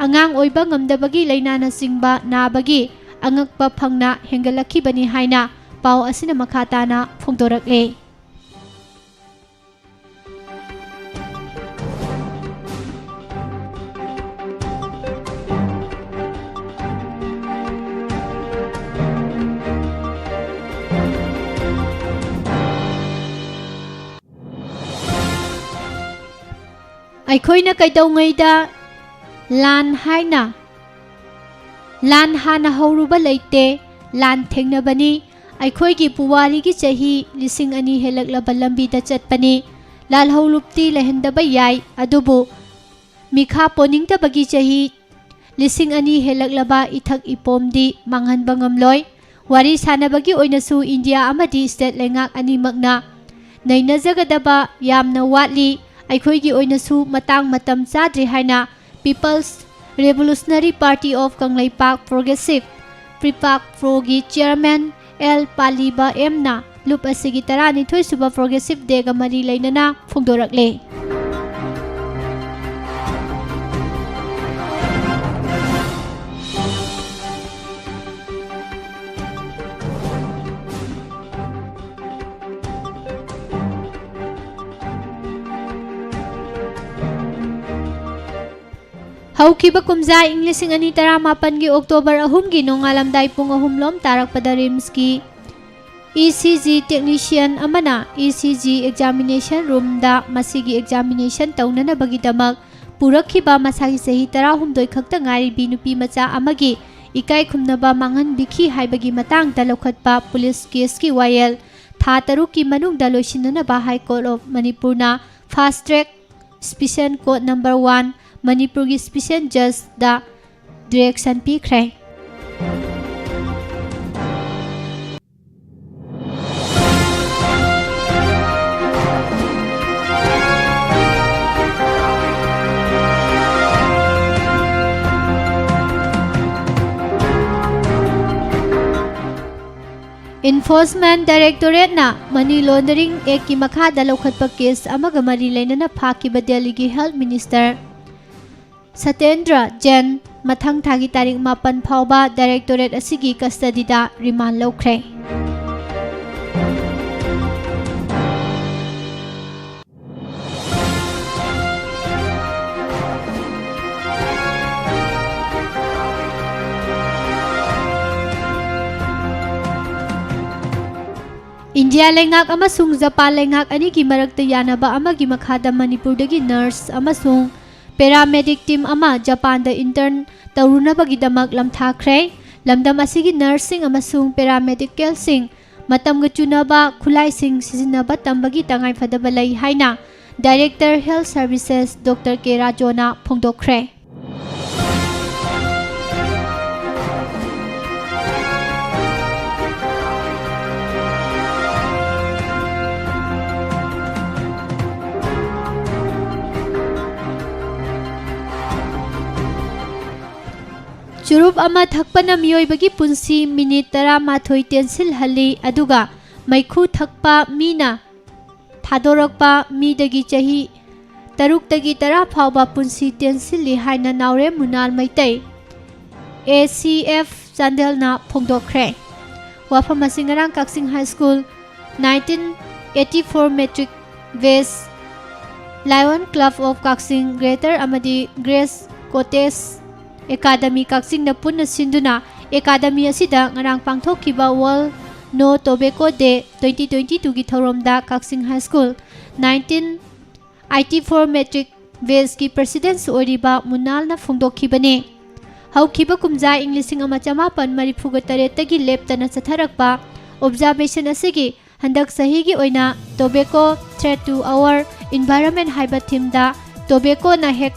ꯑꯉꯥꯡ ꯑꯣꯏꯕ ꯉꯝꯗꯕꯒꯤ ꯂꯥꯏꯅꯥꯅꯆꯤꯡꯕ ꯅꯥꯕꯒꯤ ꯑꯉꯛꯄ ꯐꯪꯅ ꯍꯦꯟꯒꯠꯂꯛꯈꯤꯕꯅꯤ ꯍꯥꯏꯅ ꯄꯥꯎ ꯑꯁꯤꯅ ꯃꯈꯥ ꯇꯥꯅ ꯐꯣꯡꯗꯣꯔꯛꯂꯤ꯫ ꯑꯩꯈꯣꯏꯅ ꯀꯩꯗꯧꯉꯩꯗ ꯂꯥꯟ ꯍꯥꯏꯅ, ꯂꯥꯟ ꯍꯥꯟꯅ ꯍꯧꯔꯨꯕ ꯂꯩꯇꯦ, ꯂꯥꯟ ꯊꯦꯡꯅꯕꯅꯤ꯫ ꯑꯩꯈꯣꯏꯒꯤ ꯄꯨꯋꯥꯔꯤꯒꯤ ꯆꯍꯤ ꯂꯤꯁꯤꯡ ꯑꯅꯤ ꯍꯦꯜꯂꯛꯂꯕ ꯂꯝꯕꯤꯗ ꯆꯠꯄꯅꯤ꯫ ꯂꯥꯜꯍꯧꯂꯨꯞꯇꯤ ꯂꯩꯍꯟꯗꯕ ꯌꯥꯏ, ꯑꯗꯨꯕꯨ ꯃꯤꯈꯥ ꯄꯣꯟꯅꯤꯡꯗꯕꯒꯤ ꯆꯍꯤ ꯂꯤꯁꯤꯡ ꯑꯅꯤ ꯍꯦꯜꯂꯛꯂꯕ ꯏꯊꯛ ꯏꯄꯣꯝꯗꯤ ꯃꯥꯡꯍꯟꯕ ꯉꯝꯂꯣꯏ꯫ ꯋꯥꯔꯤ ꯁꯥꯟꯅꯕꯒꯤ ꯑꯣꯏꯅꯁꯨ ꯏꯟꯗꯤꯌꯥ ꯑꯃꯗꯤ ꯁ꯭ꯇꯦꯠ ꯂꯩꯉꯥꯛ ꯑꯅꯤꯃꯛꯅ ꯅꯩꯅꯖꯒꯗꯕ ꯌꯥꯝꯅ ꯋꯥꯠꯂꯤ꯫ ꯑꯩꯈꯣꯏꯒꯤ ꯑꯣꯏꯅꯁꯨ ꯃꯇꯥꯡ ꯃꯇꯝ ꯆꯥꯗ꯭ꯔꯤ ꯍꯥꯏꯅ People's Revolutionary Party of ꯀꯪꯂꯩꯄꯥꯛ, Progressive, ꯄ꯭ꯔꯤꯄꯥꯛ ꯄ꯭ꯔꯣꯒꯤ ꯆꯤꯌꯔꯃꯦꯟ ꯑꯦꯜ ꯄꯥꯂꯤꯕ ꯑꯦꯝꯅ ꯂꯨꯞ ꯑꯁꯤꯒꯤ ꯇꯔꯥꯅꯤꯊꯣꯏ ꯁꯨꯕ Progressive Dayꯒ ꯃꯔꯤ ꯂꯩꯅꯅ ꯐꯣꯡꯗꯣꯔꯛꯂꯦ꯫ ꯍꯧꯈꯤꯕ ꯀꯨꯝꯖꯥ ꯏꯪ ꯂꯤꯁꯤꯡ ꯑꯅꯤ ꯇꯔꯥꯃꯥꯄꯟꯒꯤ ꯑꯣꯛꯇꯣꯕꯔ ꯑꯍꯨꯝꯒꯤ ꯅꯣꯡꯉꯥꯜꯂꯝꯗꯥꯏ ꯄꯨꯡ ꯑꯍꯨꯝ ꯂꯣꯝ ꯇꯥꯔꯛꯄꯗ ꯔꯤꯝꯁꯀꯤ ꯏ ꯁꯤ ꯖꯤ technician ꯑꯃꯅ ꯏ ꯁꯤ ꯖꯤ examination roomꯗ ꯃꯁꯤꯒꯤ examination ꯇꯧꯅꯅꯕꯒꯤꯗꯃꯛ ꯄꯨꯔꯛꯈꯤꯕ ꯃꯁꯥꯒꯤ ꯆꯍꯤ ꯇꯔꯥꯍꯨꯝꯗꯣꯏ ꯈꯛꯇ ꯉꯥꯏꯔꯤꯕꯤ ꯅꯨꯄꯤ ꯃꯆꯥ ꯑꯃꯒꯤ ꯏꯀꯥꯏ ꯈꯨꯝꯅꯕ ꯃꯥꯡꯍꯟꯕꯤꯈꯤ ꯍꯥꯏꯕꯒꯤ ꯃꯇꯥꯡꯗ ꯂꯧꯈꯠꯄ ꯄꯨꯂꯤꯁ caseꯀꯤ ꯋꯥꯌꯦꯜ ꯊꯥ ꯇꯔꯨꯛꯀꯤ ꯃꯅꯨꯡꯗ ꯂꯣꯏꯁꯤꯟꯅꯅꯕ High Court of ꯃꯅꯤꯄꯨꯔꯅ fast track special court number one ꯃꯅꯤꯄꯨꯔꯒꯤ special judgeꯗ direction ꯄꯤꯈ꯭ꯔꯦ꯫ Enforcement Directorateꯅ Money Laundering Actꯀꯤ ꯃꯈꯥꯗ ꯂꯧꯈꯠꯄ case ꯑꯃꯒ ꯃꯔꯤ ꯂꯩꯅꯅ ꯐꯥꯈꯤꯕ ꯗꯦꯜꯂꯤꯒꯤ Health Minister ꯁꯇꯦꯟꯗ꯭ꯔ ꯖꯦꯟ ꯃꯊꯪ ꯊꯥꯒꯤ ꯇꯥꯔꯤꯛ ꯃꯥꯄꯟ ꯐꯥꯎꯕ directorate ꯑꯁꯤꯒꯤ custodyꯗ remand ꯂꯧꯈ꯭ꯔꯦ꯫ ꯏꯟꯗꯤꯌꯥ ꯂꯩꯉꯥꯛ ꯑꯃꯁꯨꯡ ꯖꯄꯥꯟ ꯂꯩꯉꯥꯛ ꯑꯅꯤꯒꯤ ꯃꯔꯛꯇ ꯌꯥꯅꯕ ꯑꯃꯒꯤ ꯃꯈꯥꯗ ꯃꯅꯤꯄꯨꯔꯗꯒꯤ nurse ꯑꯃꯁꯨꯡ paramedic team ꯑꯃ ꯖꯄꯥꯟꯗ intern ꯇꯧꯔꯨꯅꯕꯒꯤꯗꯃꯛ ꯂꯝꯊꯥꯈ꯭ꯔꯦ꯫ ꯂꯝꯗꯝ ꯑꯁꯤꯒꯤ nurseꯁꯤꯡ ꯑꯃꯁꯨꯡ paramedicalꯁꯤꯡ ꯃꯇꯝꯒ ꯆꯨꯅꯕ ꯈꯨꯠꯂꯥꯏꯁꯤꯡ ꯁꯤꯖꯤꯟꯅꯕ ꯇꯝꯕꯒꯤ ꯇꯉꯥꯏꯐꯗꯕ ꯂꯩ ꯍꯥꯏꯅ Director Health Services Doctor K ꯔꯥꯖꯣꯅ ꯐꯣꯡꯗꯣꯛꯈ꯭ꯔꯦ꯫ ꯆꯨꯔꯨꯞ ꯑꯃ ꯊꯛꯄꯅ ꯃꯤꯑꯣꯏꯕꯒꯤ ꯄꯨꯟꯁꯤ ꯃꯤꯅꯤꯠ ꯇꯔꯥꯃꯥꯊꯣꯏ ꯇꯦꯟꯁꯤꯜꯍꯜꯂꯤ, ꯑꯗꯨꯒ ꯃꯩꯈꯨ ꯊꯛꯄ ꯃꯤꯅ ꯊꯥꯗꯣꯔꯛꯄ ꯃꯤꯗꯒꯤ ꯆꯍꯤ ꯇꯔꯨꯛꯇꯒꯤ ꯇꯔꯥ ꯐꯥꯎꯕ ꯄꯨꯟꯁꯤ ꯇꯦꯟꯁꯤꯜꯂꯤ ꯍꯥꯏꯅ ꯅꯥꯎꯔꯦꯝ ꯃꯨꯅꯥꯜ ꯃꯩꯇꯩ, A C F, ꯆꯥꯟꯗꯦꯜꯅ ꯐꯣꯡꯗꯣꯛꯈ꯭ꯔꯦ꯫ ꯋꯥꯐꯝ ꯑꯁꯤ ꯉꯔꯥꯡ ꯀꯛꯆꯤꯡ High School nineteen eighty-four Matric Batch, Lion Club of Kakching Greater ꯑꯃꯗꯤ Grace Cottage Academy ꯀꯛꯆꯤꯡꯅ ꯄꯨꯟꯅ ꯁꯤꯟꯗꯨꯅ ꯑꯦꯀꯥꯗꯃꯤ ꯑꯁꯤꯗ ꯉꯔꯥꯡ ꯄꯥꯡꯊꯣꯛꯈꯤꯕ World No Tobacco Day twenty twenty-twoꯒꯤ ꯊꯧꯔꯝꯗ ꯀꯛꯆꯤꯡ High School nineteen eighty-four Matric Batchꯀꯤ Presidentꯁꯨ ꯑꯣꯏꯔꯤꯕ ꯃꯨꯅꯥꯜꯅ ꯐꯣꯡꯗꯣꯛꯈꯤꯕꯅꯤ꯫ ꯍꯧꯈꯤꯕ ꯀꯨꯝꯖꯥ ꯏꯪ ꯂꯤꯁꯤꯡ ꯑꯃ ꯆꯃꯥꯄꯟ ꯃꯔꯤꯐꯨꯒ ꯇꯔꯦꯠꯇꯒꯤ ꯂꯦꯞꯇꯅ ꯆꯠꯊꯔꯛꯄ observation ꯑꯁꯤꯒꯤ ꯍꯟꯗꯛ ꯆꯍꯤꯒꯤ ꯑꯣꯏꯅ Tobacco Threat to Our Environment ꯍꯥꯏꯕ themeꯗ tobaccoꯅ ꯍꯦꯛ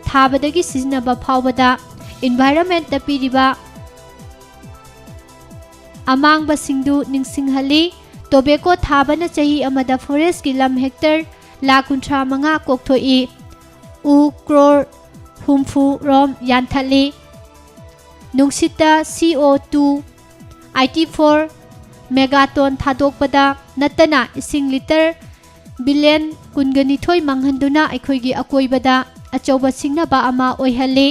ꯊꯥꯕꯗꯒꯤ ꯁꯤꯖꯤꯟꯅꯕ ꯐꯥꯎꯕꯗ environmentꯇ ꯄꯤꯔꯤꯕ ꯑꯃꯥꯡꯕꯁꯤꯡꯗꯨ ꯅꯤꯡꯁꯤꯡꯍꯜꯂꯤ꯫ Tobacco ꯊꯥꯕꯅ ꯆꯍꯤ ꯑꯃꯗ forestꯀꯤ ꯂꯝ hectare ꯂꯥꯈ ꯀꯨꯟꯊ꯭ꯔꯥ ꯃꯉꯥ ꯀꯣꯛꯊꯣꯛꯏ꯫ ꯎ crore ꯍꯨꯝꯐꯨ ꯔꯣꯝ ꯌꯥꯟꯊꯠꯂꯤ꯫ ꯅꯨꯡꯁꯤꯠꯇ C O two eighty-four megaton ꯊꯥꯗꯣꯛꯄꯗ ꯅꯠꯇꯅ ꯏꯁꯤꯡ litre billion ꯀꯨꯟꯒ ꯅꯤꯊꯣꯏ ꯃꯥꯡꯍꯟꯗꯨꯅ ꯑꯩꯈꯣꯏꯒꯤ ꯑꯀꯣꯏꯕꯗ ꯑꯆꯧꯕ ꯁꯤꯡꯅꯕ ꯑꯃ ꯑꯣꯏꯍꯜꯂꯤ꯫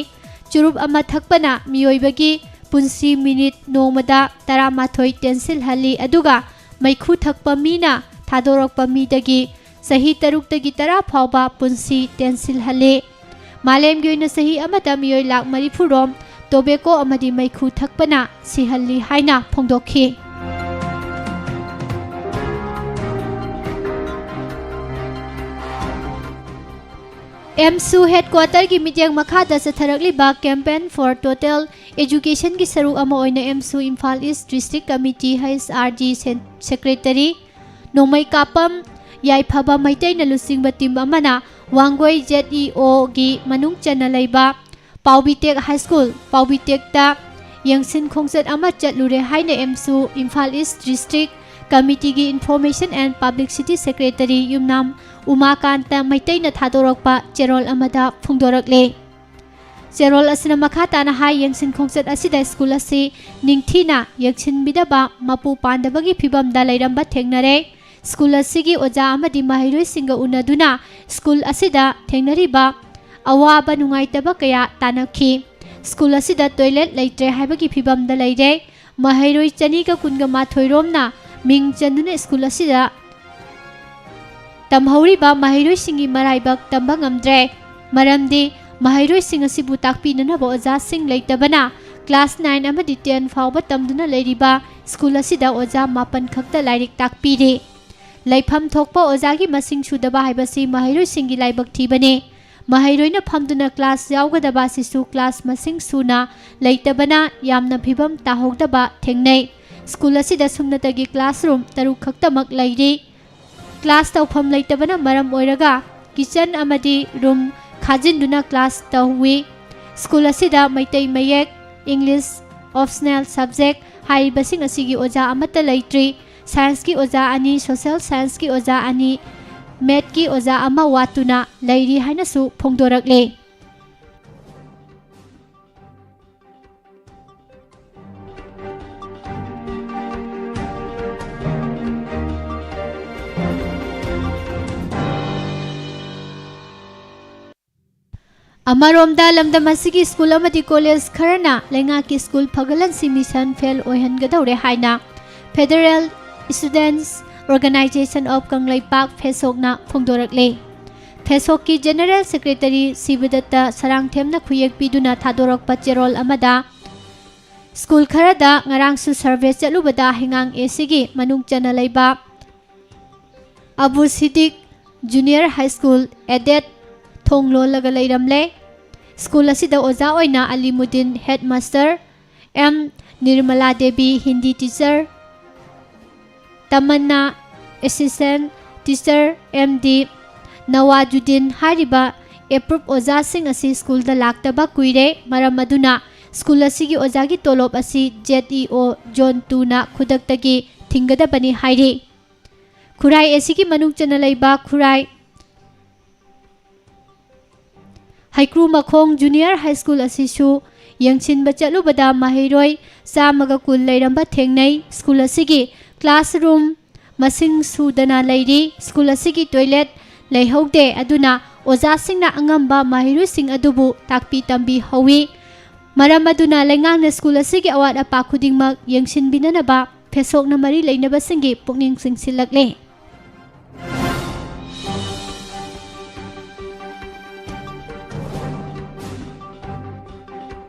ꯆꯨꯔꯨꯞ ꯑꯃ ꯊꯛꯄꯅ ꯃꯤꯑꯣꯏꯕꯒꯤ ꯄꯨꯟꯁꯤ ꯃꯤꯅꯤꯠ ꯅꯣꯡꯃꯗ ꯇꯔꯥꯃꯥꯊꯣꯏ ꯇꯦꯟꯁꯤꯜꯍꯜꯂꯤ, ꯑꯗꯨꯒ ꯃꯩꯈꯨ ꯊꯛꯄ ꯃꯤꯅ ꯊꯥꯗꯣꯔꯛꯄ ꯃꯤꯗꯒꯤ ꯆꯍꯤ ꯇꯔꯨꯛꯇꯒꯤ ꯇꯔꯥ ꯐꯥꯎꯕ ꯄꯨꯟꯁꯤ ꯇꯦꯟꯁꯤꯜꯍꯜꯂꯤ꯫ ꯃꯥꯂꯦꯝꯒꯤ ꯑꯣꯏꯅ ꯆꯍꯤ ꯑꯃꯗ ꯃꯤꯑꯣꯏ ꯂꯥꯈ ꯃꯔꯤꯐꯨ ꯔꯣꯝ tobacco ꯑꯃꯗꯤ ꯃꯩꯈꯨ ꯊꯛꯄꯅ ꯁꯤꯍꯜꯂꯤ ꯍꯥꯏꯅ ꯐꯣꯡꯗꯣꯛꯈꯤ꯫ AMSU headquarterꯒꯤ ꯃꯤꯠꯌꯦꯡ ꯃꯈꯥꯗ ꯆꯠꯊꯔꯛꯂꯤꯕ Campaign for Total Educationꯒꯤ ꯁꯔꯨꯛ ꯑꯃ ꯑꯣꯏꯅ AMSU Imphal east district committee, H R D ꯁꯦꯟ-, ꯁꯦꯀ꯭ꯔꯦꯇꯔꯤ ꯅꯣꯡꯃꯩꯀꯥꯞꯄꯝ ꯌꯥꯏꯐꯕ ꯃꯩꯇꯩꯅ ꯂꯨꯆꯤꯡꯕ ꯇꯤꯝ ꯑꯃꯅ ꯋꯥꯡꯒꯣꯏ ꯖꯦꯠ ꯏ ꯑꯣꯒꯤ ꯃꯅꯨꯡ ꯆꯟꯅ ꯂꯩꯕ ꯄꯥꯎꯕꯤꯇꯦꯛ ꯍꯥꯏ ꯁ꯭ꯀꯨꯜ, ꯄꯥꯎꯕꯤꯇꯦꯛꯇ ꯌꯦꯡꯁꯤꯟ ꯈꯣꯡꯆꯠ ꯑꯃ ꯆꯠꯂꯨꯔꯦ ꯍꯥꯏꯅ ꯑꯦꯝꯁꯨ ꯏꯝꯐꯥꯜ ꯏꯁ ꯗꯤꯁꯇ꯭ꯔꯤꯛ ꯀꯃꯤꯇꯤꯒꯤ Information and Publicity Secretary ꯌꯨꯝꯅꯥꯝ ꯎꯃꯥꯀꯥꯟꯇ ꯃꯩꯇꯩꯅ ꯊꯥꯗꯣꯔꯛꯄ ꯆꯦꯔꯣꯜ ꯑꯃꯗ ꯐꯣꯡꯗꯣꯔꯛꯂꯦ꯫ ꯆꯦꯔꯣꯜ ꯑꯁꯤꯅ ꯃꯈꯥ ꯇꯥꯅ ꯍꯥꯏ, ꯌꯦꯡꯁꯤꯟ ꯈꯣꯡꯆꯠ ꯑꯁꯤꯗ ꯁ꯭ꯀꯨꯜ ꯑꯁꯤ ꯅꯤꯡꯊꯤꯅ ꯌꯦꯡꯁꯤꯟꯕꯤꯗꯕ, ꯃꯄꯨ ꯄꯥꯟꯗꯕꯒꯤ ꯐꯤꯕꯝꯗ ꯂꯩꯔꯝꯕ ꯊꯦꯡꯅꯔꯦ꯫ ꯁ꯭ꯀꯨꯜ ꯑꯁꯤꯒꯤ ꯑꯣꯖꯥ ꯑꯃꯗꯤ ꯃꯍꯩꯔꯣꯏꯁꯤꯡꯒ ꯎꯅꯗꯨꯅ ꯁ꯭ꯀꯨꯜ ꯑꯁꯤꯗ ꯊꯦꯡꯅꯔꯤꯕ ꯑꯋꯥꯕ ꯅꯨꯡꯉꯥꯏꯇꯕ ꯀꯌꯥ ꯇꯥꯟꯅꯈꯤ꯫ ꯁ꯭ꯀꯨꯜ ꯑꯁꯤꯗ ꯇꯣꯏꯂꯦꯠ ꯂꯩꯇ꯭ꯔꯦ ꯍꯥꯏꯕꯒꯤ ꯐꯤꯕꯝꯗ ꯂꯩꯔꯦ꯫ ꯃꯍꯩꯔꯣꯏ ꯆꯅꯤꯒ ꯀꯨꯟꯒ ꯃꯥꯊꯣꯏ ꯔꯣꯝꯅ ꯃꯤꯡ ꯆꯟꯗꯨꯅ ꯁ꯭ꯀꯨꯜ ꯑꯁꯤꯗ ꯇꯝꯍꯧꯔꯤꯕ ꯃꯍꯩꯔꯣꯏꯁꯤꯡꯒꯤ ꯃꯔꯥꯏꯕꯛ ꯇꯝꯕ ꯉꯝꯗ꯭ꯔꯦ꯫ ꯃꯔꯝꯗꯤ ꯃꯍꯩꯔꯣꯏꯁꯤꯡ ꯑꯁꯤꯕꯨ ꯇꯥꯛꯄꯤꯅꯅꯕ ꯑꯣꯖꯥꯁꯤꯡ ꯂꯩꯇꯕꯅ class nine ꯑꯃꯗꯤ ten ꯐꯥꯎꯕ ꯇꯝꯗꯨꯅ ꯂꯩꯔꯤꯕ ꯁ꯭ꯀꯨꯜ ꯑꯁꯤꯗ ꯑꯣꯖꯥ ꯃꯥꯄꯟ ꯈꯛꯇ ꯂꯥꯏꯔꯤꯛ ꯇꯥꯛꯄꯤꯔꯤ꯫ ꯂꯩꯐꯝ ꯊꯣꯛꯄ ꯑꯣꯖꯥꯒꯤ ꯃꯁꯤꯡ ꯁꯨꯗꯕ ꯍꯥꯏꯕꯁꯤ ꯃꯍꯩꯔꯣꯏꯁꯤꯡꯒꯤ ꯂꯥꯏꯕꯛ ꯊꯤꯕꯅꯤ꯫ ꯃꯍꯩꯔꯣꯏꯅ ꯐꯝꯗꯨꯅ class ꯌꯥꯎꯒꯗꯕ ꯑꯁꯤꯁꯨ class ꯃꯁꯤꯡ ꯁꯨꯅ ꯂꯩꯇꯕꯅ ꯌꯥꯝꯅ ꯐꯤꯕꯝ ꯇꯥꯍꯧꯗꯕ ꯊꯦꯡꯅꯩ꯫ ꯁ꯭ꯀꯨꯜ ꯑꯁꯤꯗ ꯁꯨꯞꯅꯇꯒꯤ classroom ꯇꯔꯨꯛ ꯈꯛꯇꯃꯛ ꯂꯩꯔꯤ꯫ Class ꯇꯧꯐꯝ ꯂꯩꯇꯕꯅ ꯃꯔꯝ ꯑꯣꯏꯔꯒ kitchen ꯑꯃꯗꯤ room ꯈꯥꯖꯤꯟꯗꯨꯅ class ꯇꯧꯏ꯫ ꯁ꯭ꯀꯨꯜ ꯑꯁꯤꯗ ꯃꯩꯇꯩ ꯃꯌꯦꯛ, English, optional subject ꯍꯥꯏꯔꯤꯕꯁꯤꯡ ꯑꯁꯤꯒꯤ ꯑꯣꯖꯥ ꯑꯃꯠꯇ ꯂꯩꯇ꯭ꯔꯤ꯫ Scienceꯀꯤ ꯑꯣꯖꯥ ꯑꯅꯤ, Social Scienceꯀꯤ ꯑꯣꯖꯥ ꯑꯅꯤ, Mathꯀꯤ ꯑꯣꯖꯥ ꯑꯃ ꯋꯥꯠꯇꯨꯅ ꯂꯩꯔꯤ ꯍꯥꯏꯅꯁꯨ ꯐꯣꯡꯗꯣꯔꯛꯂꯦ꯫ ꯑꯃꯔꯣꯝꯗ, ꯂꯝꯗꯝ ꯑꯁꯤꯒꯤ ꯁ꯭ꯀꯨꯜ ꯑꯃꯗꯤ ꯀꯣꯂꯦꯖ ꯈꯔꯅ ꯂꯩꯉꯥꯛꯀꯤ ꯁ꯭ꯀꯨꯜ ꯐꯒꯠꯍꯟꯁꯤ ꯃꯤꯁꯟ ꯐꯦꯜ ꯑꯣꯏꯍꯟꯒꯗꯧꯔꯦ ꯍꯥꯏꯅ Federal Students Organisation of ꯀꯪꯂꯩꯄꯥꯛ, ꯐꯦꯁꯣꯛꯅ ꯐꯣꯡꯗꯣꯔꯛꯂꯦ꯫ ꯐꯦꯁꯣꯛꯀꯤ ꯖꯦꯅꯔꯦꯜ ꯁꯦꯀ꯭ꯔꯦꯇꯔꯤ ꯁꯤꯕꯗꯠꯇ ꯁꯔꯥꯡꯊꯦꯝꯅ ꯈꯨꯌꯦꯛ ꯄꯤꯗꯨꯅ ꯊꯥꯗꯣꯔꯛꯄ ꯆꯦꯔꯣꯜ ꯑꯃꯗ, ꯁ꯭ꯀꯨꯜ ꯈꯔꯗ ꯉꯔꯥꯡꯁꯨ ꯁꯔꯚꯦ ꯆꯠꯂꯨꯕꯗ ꯍꯩꯉꯥꯡ ꯑꯦ ꯁꯤꯒꯤ ꯃꯅꯨꯡ ꯆꯟꯅ ꯂꯩꯕ ꯑꯕꯨ ꯁꯤꯗꯤꯛ ꯖꯨꯅꯤꯌꯔ ꯍꯥꯏ ꯁ꯭ꯀꯨꯜ ꯑꯦꯗꯦꯠ ꯊꯣꯡ ꯂꯣꯜꯂꯒ ꯂꯩꯔꯝꯂꯦ꯫ ꯁ꯭ꯀꯨꯜ ꯑꯁꯤꯗ ꯑꯣꯖꯥ ꯑꯣꯏꯅ Alimuddin headmaster, M Nirmala Devi Hindi teacher, ꯇꯃꯟꯅꯥ assistant teacher, M D Nawazuddin ꯍꯥꯏꯔꯤꯕ approved ꯑꯣꯖꯥꯁꯤꯡ ꯑꯁꯤ ꯁ꯭ꯀꯨꯜꯗ ꯂꯥꯛꯇꯕ ꯀꯨꯏꯔꯦ꯫ ꯃꯔꯝ ꯑꯗꯨꯅ ꯁ꯭ꯀꯨꯜ ꯑꯁꯤꯒꯤ ꯑꯣꯖꯥꯒꯤ ꯇꯣꯂꯣꯞ ꯑꯁꯤ ZEO Zone two ꯅ ꯈꯨꯗꯛꯇꯒꯤ ꯊꯤꯡꯒꯗꯕꯅꯤ ꯍꯥꯏꯔꯤ꯫ ꯈꯨꯔꯥꯏ ꯑꯁꯤꯒꯤ ꯃꯅꯨꯡ ꯆꯟꯅ ꯂꯩꯕ ꯈꯨꯔꯥꯏ ꯍꯩꯀ꯭ꯔꯨ ꯃꯈꯣꯡ Junior High School ꯑꯁꯤꯁꯨ ꯌꯦꯡꯁꯤꯟꯕ ꯆꯠꯂꯨꯕꯗ ꯃꯍꯩꯔꯣꯏ ꯆꯥꯝꯃꯒ ꯀꯨꯟ ꯂꯩꯔꯝꯕ ꯊꯦꯡꯅꯩ꯫ ꯁ꯭ꯀꯨꯜ ꯑꯁꯤꯒꯤ classroom ꯃꯁꯤꯡ ꯁꯨꯗꯅ ꯂꯩꯔꯤ꯫ ꯁ꯭ꯀꯨꯜ ꯑꯁꯤꯒꯤ toilet ꯂꯩꯍꯧꯗꯦ꯫ ꯑꯗꯨꯅ ꯑꯣꯖꯥꯁꯤꯡꯅ ꯑꯉꯝꯕ ꯃꯍꯩꯔꯣꯏꯁꯤꯡ ꯑꯗꯨꯕꯨ ꯇꯥꯛꯄꯤ ꯇꯝꯕꯤꯍꯧꯏ꯫ ꯃꯔꯝ ꯑꯗꯨꯅ ꯂꯩꯉꯥꯛꯅ ꯁ꯭ꯀꯨꯜ ꯑꯁꯤꯒꯤ ꯑꯋꯥꯠ ꯑꯄꯥ ꯈꯨꯗꯤꯡꯃꯛ ꯌꯦꯡꯁꯤꯟꯕꯤꯅꯅꯕ ꯐꯦꯁꯣꯛꯅ ꯃꯔꯤ ꯂꯩꯅꯕꯁꯤꯡꯒꯤ ꯄꯨꯛꯅꯤꯡ ꯆꯤꯡꯁꯤꯜꯂꯛꯂꯦ꯫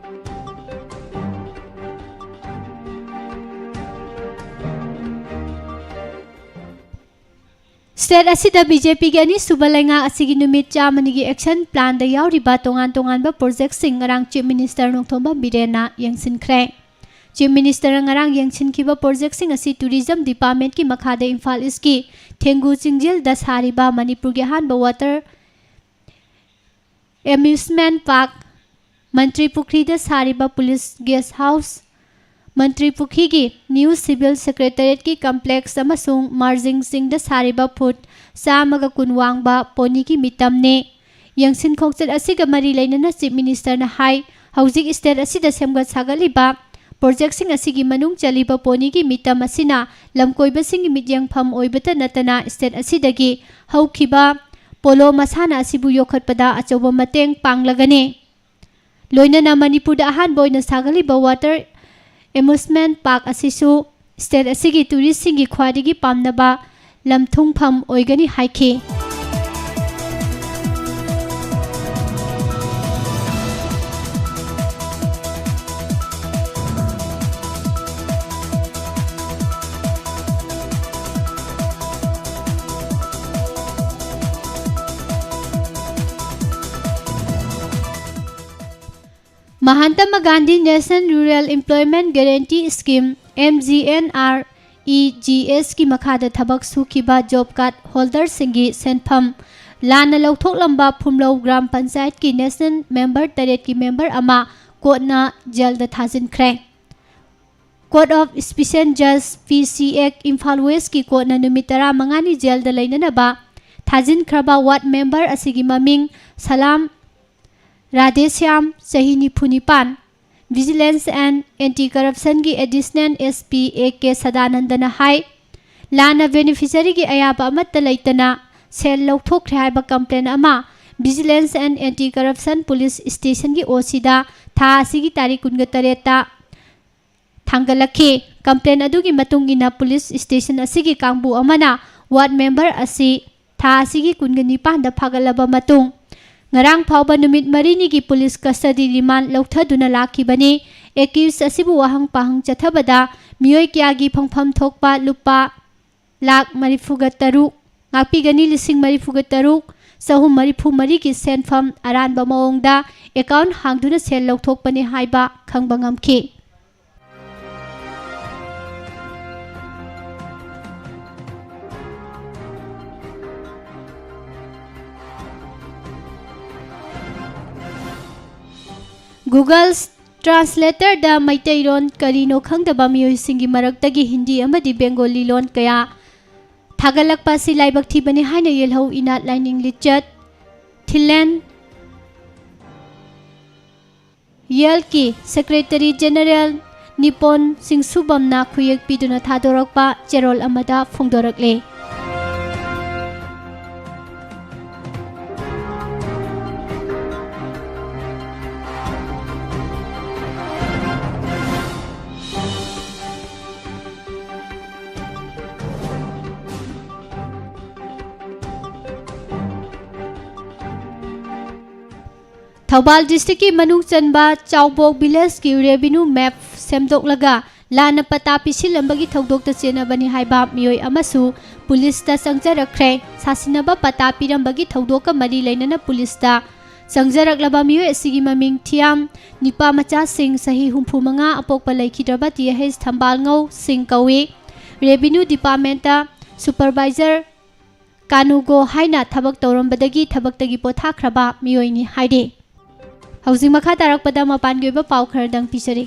State ꯑꯁꯤꯗ BJP ꯒꯤ ꯑꯅꯤꯁꯨꯕ ꯂꯩꯉꯥꯛ ꯑꯁꯤꯒꯤ ꯅꯨꯃꯤꯠ ꯆꯥꯝꯃꯅꯤꯒꯤ action plan ꯗ ꯌꯥꯎꯔꯤꯕ ꯇꯣꯉꯥꯟ ꯇꯣꯉꯥꯟꯕ project ꯁꯤꯡ ꯉꯔꯥꯡ Chief Minister Nongthombam ꯕꯤꯔꯦꯟꯅ ꯌꯦꯡꯁꯤꯟꯈ꯭ꯔꯦ꯫ Chief Minister ꯅ ꯉꯔꯥꯡ ꯌꯦꯡꯁꯤꯟꯈꯤꯕ project ꯁꯤꯡ ꯑꯁꯤ Tourism Department ꯀꯤ ꯃꯈꯥꯗ ꯏꯝꯐꯥꯜ East ꯀꯤ ꯊꯦꯡꯒꯨ ꯆꯤꯡꯖꯤꯜꯗ ꯁꯥꯔꯤꯕ ꯃꯅꯤꯄꯨꯔꯒꯤ ꯑꯍꯥꯟꯕ water amusement park, ꯃꯟꯇ꯭ꯔꯤ ꯄꯨꯈ꯭ꯔꯤꯗ ꯁꯥꯔꯤꯕ police guest house, ꯃꯟꯇ꯭ꯔꯤ ꯄꯨꯈ꯭ꯔꯤꯒꯤ new civil secretariat ꯀꯤ complex ꯑꯃꯁꯨꯡ ꯃꯥꯔꯖꯤꯡ ꯆꯤꯡꯗ ꯁꯥꯔꯤꯕ foot ꯆꯥꯝꯃꯒ ꯀꯨꯟ ꯋꯥꯡꯕ pony ꯒꯤ ꯃꯤꯇꯝꯅꯤ꯫ ꯌꯦꯡꯁꯤꯟ ꯈꯣꯡꯆꯠ ꯑꯁꯤꯒ ꯃꯔꯤ ꯂꯩꯅꯅ Chief Minister ꯅ ꯍꯥꯏ, ꯍꯧꯖꯤꯛ state ꯑꯁꯤꯗ ꯁꯦꯝꯒꯠ ꯁꯥꯒꯠꯂꯤꯕ project ꯁꯤꯡ ꯑꯁꯤꯒꯤ ꯃꯅꯨꯡ ꯆꯜꯂꯤꯕ pony ꯒꯤ ꯃꯤꯇꯝ ꯑꯁꯤꯅ ꯂꯝꯀꯣꯏꯕꯁꯤꯡꯒꯤ ꯃꯤꯠꯌꯦꯡꯐꯝ ꯑꯣꯏꯕꯇ ꯅꯠꯇꯅ state ꯑꯁꯤꯗꯒꯤ ꯍꯧꯈꯤꯕ polo ꯃꯁꯥꯟꯅ ꯑꯁꯤꯕꯨ ꯌꯣꯛꯈꯠꯄꯗ ꯑꯆꯧꯕ ꯃꯇꯦꯡ ꯄꯥꯡꯂꯒꯅꯤ꯫ ꯂꯣꯏꯅꯅ ꯃꯅꯤꯄꯨꯔꯗ ꯑꯍꯥꯟꯕ ꯑꯣꯏꯅ ꯁꯥꯒꯠꯂꯤꯕ water amusement park ꯑꯁꯤꯁꯨ state ꯑꯁꯤꯒꯤ tourist ꯁꯤꯡꯒꯤ ꯈ꯭ꯋꯥꯏꯗꯒꯤ ꯄꯥꯝꯅꯕ ꯂꯝꯊꯨꯡꯐꯝ ꯑꯣꯏꯒꯅꯤ ꯍꯥꯏꯈꯤ꯫ Mahatma Gandhi National Rural Employment Guarantee Scheme, M G N R E G S ꯀꯤ ꯃꯈꯥꯗ ꯊꯕꯛ ꯁꯨꯈꯤꯕ job card holderꯁꯤꯡꯒꯤ ꯁꯦꯟꯐꯝ ꯂꯥꯟꯅ ꯂꯧꯊꯣꯛꯂꯝꯕ ꯐꯨꯝꯂꯧ ꯒ꯭ꯔꯥꯝ ꯄꯟꯆꯥꯌꯠꯀꯤ national member ꯇꯔꯦꯠꯀꯤ member ꯑꯃ ꯀꯣꯔꯠꯅ ꯖꯦꯜꯗ ꯊꯥꯖꯤꯟꯈ꯭ꯔꯦ꯫ Court of Special Judge P C Act Imphal ꯋꯦꯁꯀꯤ ꯀꯣꯔꯠꯅ ꯅꯨꯃꯤꯠ ꯇꯔꯥꯃꯉꯥꯅꯤ ꯖꯦꯜꯗ ꯂꯩꯅꯅꯕ ꯊꯥꯖꯤꯟꯈ꯭ꯔꯕ ward member ꯑꯁꯤꯒꯤ ꯃꯃꯤꯡ ꯁꯂꯥꯝ ꯔꯥꯙꯦꯁ꯭ꯌꯥꯝ, ꯆꯍꯤ ꯅꯤꯐꯨ ꯅꯤꯄꯥꯟ, Vigilance and Anti Corruptionꯒꯤ Additional S P A K ꯁꯗꯥꯅꯟꯗꯅ ꯍꯥꯏ, ꯂꯥꯟꯅ beneficiaryꯒꯤ ꯑꯌꯥꯕ ꯑꯃꯠꯇ ꯂꯩꯇꯅ ꯁꯦꯜ ꯂꯧꯊꯣꯛꯈ꯭ꯔꯦ ꯍꯥꯏꯕ complaint ꯑꯃ Vigilance and Anti Corruption Police Stationꯒꯤ OCꯗ ꯊꯥ ꯑꯁꯤꯒꯤ ꯇꯥꯔꯤꯛ ꯀꯨꯟꯒ ꯇꯔꯦꯠꯇ ꯊꯥꯡꯒꯠꯂꯛꯈꯤ꯫ Complaint ꯑꯗꯨꯒꯤ ꯃꯇꯨꯡ ꯏꯟꯅ police station ꯑꯁꯤꯒꯤ ꯀꯥꯡꯕꯨ ꯑꯃꯅ ward member ꯑꯁꯤ ꯊꯥ ꯑꯁꯤꯒꯤ ꯀꯨꯟꯒ ꯅꯤꯄꯥꯟꯗ ꯐꯥꯒꯠꯂꯕ ꯃꯇꯨꯡ, ꯉꯔꯥꯡ ꯐꯥꯎꯕ ꯅꯨꯃꯤꯠ ꯃꯔꯤꯅꯤꯒꯤ police custody remand ꯂꯧꯊꯗꯨꯅ ꯂꯥꯛꯈꯤꯕꯅꯤ꯫ Accused ꯑꯁꯤꯕꯨ ꯋꯥꯍꯪ ꯄꯥꯍꯪ ꯆꯠꯊꯕꯗ ꯃꯤꯑꯣꯏ ꯀꯌꯥꯒꯤ ꯐꯪꯐꯝ ꯊꯣꯛꯄ ꯂꯨꯄꯥ ꯂꯥꯈ ꯃꯔꯤꯐꯨꯒ ꯇꯔꯨꯛ, ꯉꯥꯛꯄꯤꯒꯅꯤ ꯂꯤꯁꯤꯡ ꯃꯔꯤꯐꯨꯒ ꯇꯔꯨꯛ, ꯆꯍꯨꯝ ꯃꯔꯤꯐꯨ ꯃꯔꯤꯒꯤ ꯁꯦꯟꯐꯝ ꯑꯔꯥꯟꯕ ꯃꯑꯣꯡꯗ account ꯍꯥꯡꯗꯨꯅ ꯁꯦꯜ ꯂꯧꯊꯣꯛꯄꯅꯤ ꯍꯥꯏꯕ ꯈꯪꯕ ꯉꯝꯈꯤ꯫ Google Translatorꯗ ꯃꯩꯇꯩꯂꯣꯟ ꯀꯔꯤꯅꯣ ꯈꯪꯗꯕ ꯃꯤꯑꯣꯏꯁꯤꯡꯒꯤ ꯃꯔꯛꯇꯒꯤ ꯍꯤꯟꯗꯤ ꯑꯃꯗꯤ ꯕꯦꯡꯒꯣꯂꯤ ꯂꯣꯟ ꯀꯌꯥ ꯊꯥꯒꯠꯂꯛꯄ ꯑꯁꯤ ꯂꯥꯏꯕꯛ ꯊꯤꯕꯅꯤ ꯍꯥꯏꯅ ꯌꯦꯜꯍꯧ ꯏꯅꯥꯠ ꯂꯥꯏꯅꯤꯡ ꯂꯤꯆꯠ ꯊꯤꯂꯦꯟ ꯌꯦꯜꯀꯤ Secretary General ꯅꯤꯄꯣꯟ ꯁꯤꯡꯁꯨꯕꯝꯅ ꯈꯨꯌꯦꯛ ꯄꯤꯗꯨꯅ ꯊꯥꯗꯣꯔꯛꯄ ꯆꯦꯔꯣꯜ ꯑꯃꯗ ꯐꯣꯡꯗꯣꯔꯛꯂꯦ꯫ ꯊꯧꯕꯥꯜ districtꯀꯤ ꯃꯅꯨꯡ ꯆꯟꯕ ꯆꯥꯎꯕꯣꯛ villageꯀꯤ revenue map ꯁꯦꯝꯗꯣꯛꯂꯒ ꯂꯥꯟꯅ ꯄꯇꯥ ꯄꯤꯁꯤꯜꯂꯝꯕꯒꯤ ꯊꯧꯗꯣꯛꯇ ꯆꯦꯟꯅꯕꯅꯤ ꯍꯥꯏꯕ ꯃꯤꯑꯣꯏ ꯑꯃꯁꯨ ꯄꯨꯂꯤꯁꯇ ꯆꯪꯖꯔꯛꯈ꯭ꯔꯦ꯫ ꯁꯥꯁꯤꯟꯅꯕ ꯄꯇꯥ ꯄꯤꯔꯝꯕꯒꯤ ꯊꯧꯗꯣꯛꯀ ꯃꯔꯤ ꯂꯩꯅꯅ ꯄꯨꯂꯤꯁꯇ ꯆꯪꯖꯔꯛꯂꯕ ꯃꯤꯑꯣꯏ ꯑꯁꯤꯒꯤ ꯃꯃꯤꯡ ꯊꯤꯌꯥꯝ ꯅꯤꯄꯥ ꯃꯆꯥꯁꯤꯡ ꯆꯍꯤ ꯍꯨꯝꯐꯨ ꯃꯉꯥ ꯑꯄꯣꯛꯄ ꯂꯩꯈꯤꯗ꯭ꯔꯕ ꯇꯤ ꯑꯩꯆ ꯊꯝꯕꯥꯜꯉꯧ ꯁꯤꯡ ꯀꯧꯏ꯫ ꯔꯦꯚꯤꯅ꯭ꯌꯨ ꯗꯤꯄꯥꯔꯠꯃꯦꯟꯇ ꯁꯨꯄꯔꯚꯥꯏꯖꯔ ꯀꯥꯅꯨꯒꯣ ꯍꯥꯏꯅ ꯊꯕꯛ ꯇꯧꯔꯝꯕꯗꯒꯤ ꯊꯕꯛꯇꯒꯤ ꯄꯣꯊꯥꯈ꯭ꯔꯕ ꯃꯤꯑꯣꯏꯅꯤ ꯍꯥꯏꯔꯤ꯫ ꯍꯧꯖꯤꯛ ꯃꯈꯥ ꯇꯥꯔꯛꯄꯗ ꯃꯄꯥꯟꯒꯤ ꯑꯣꯏꯕ ꯄꯥꯎ ꯈꯔꯗꯪ ꯄꯤꯖꯔꯤ꯫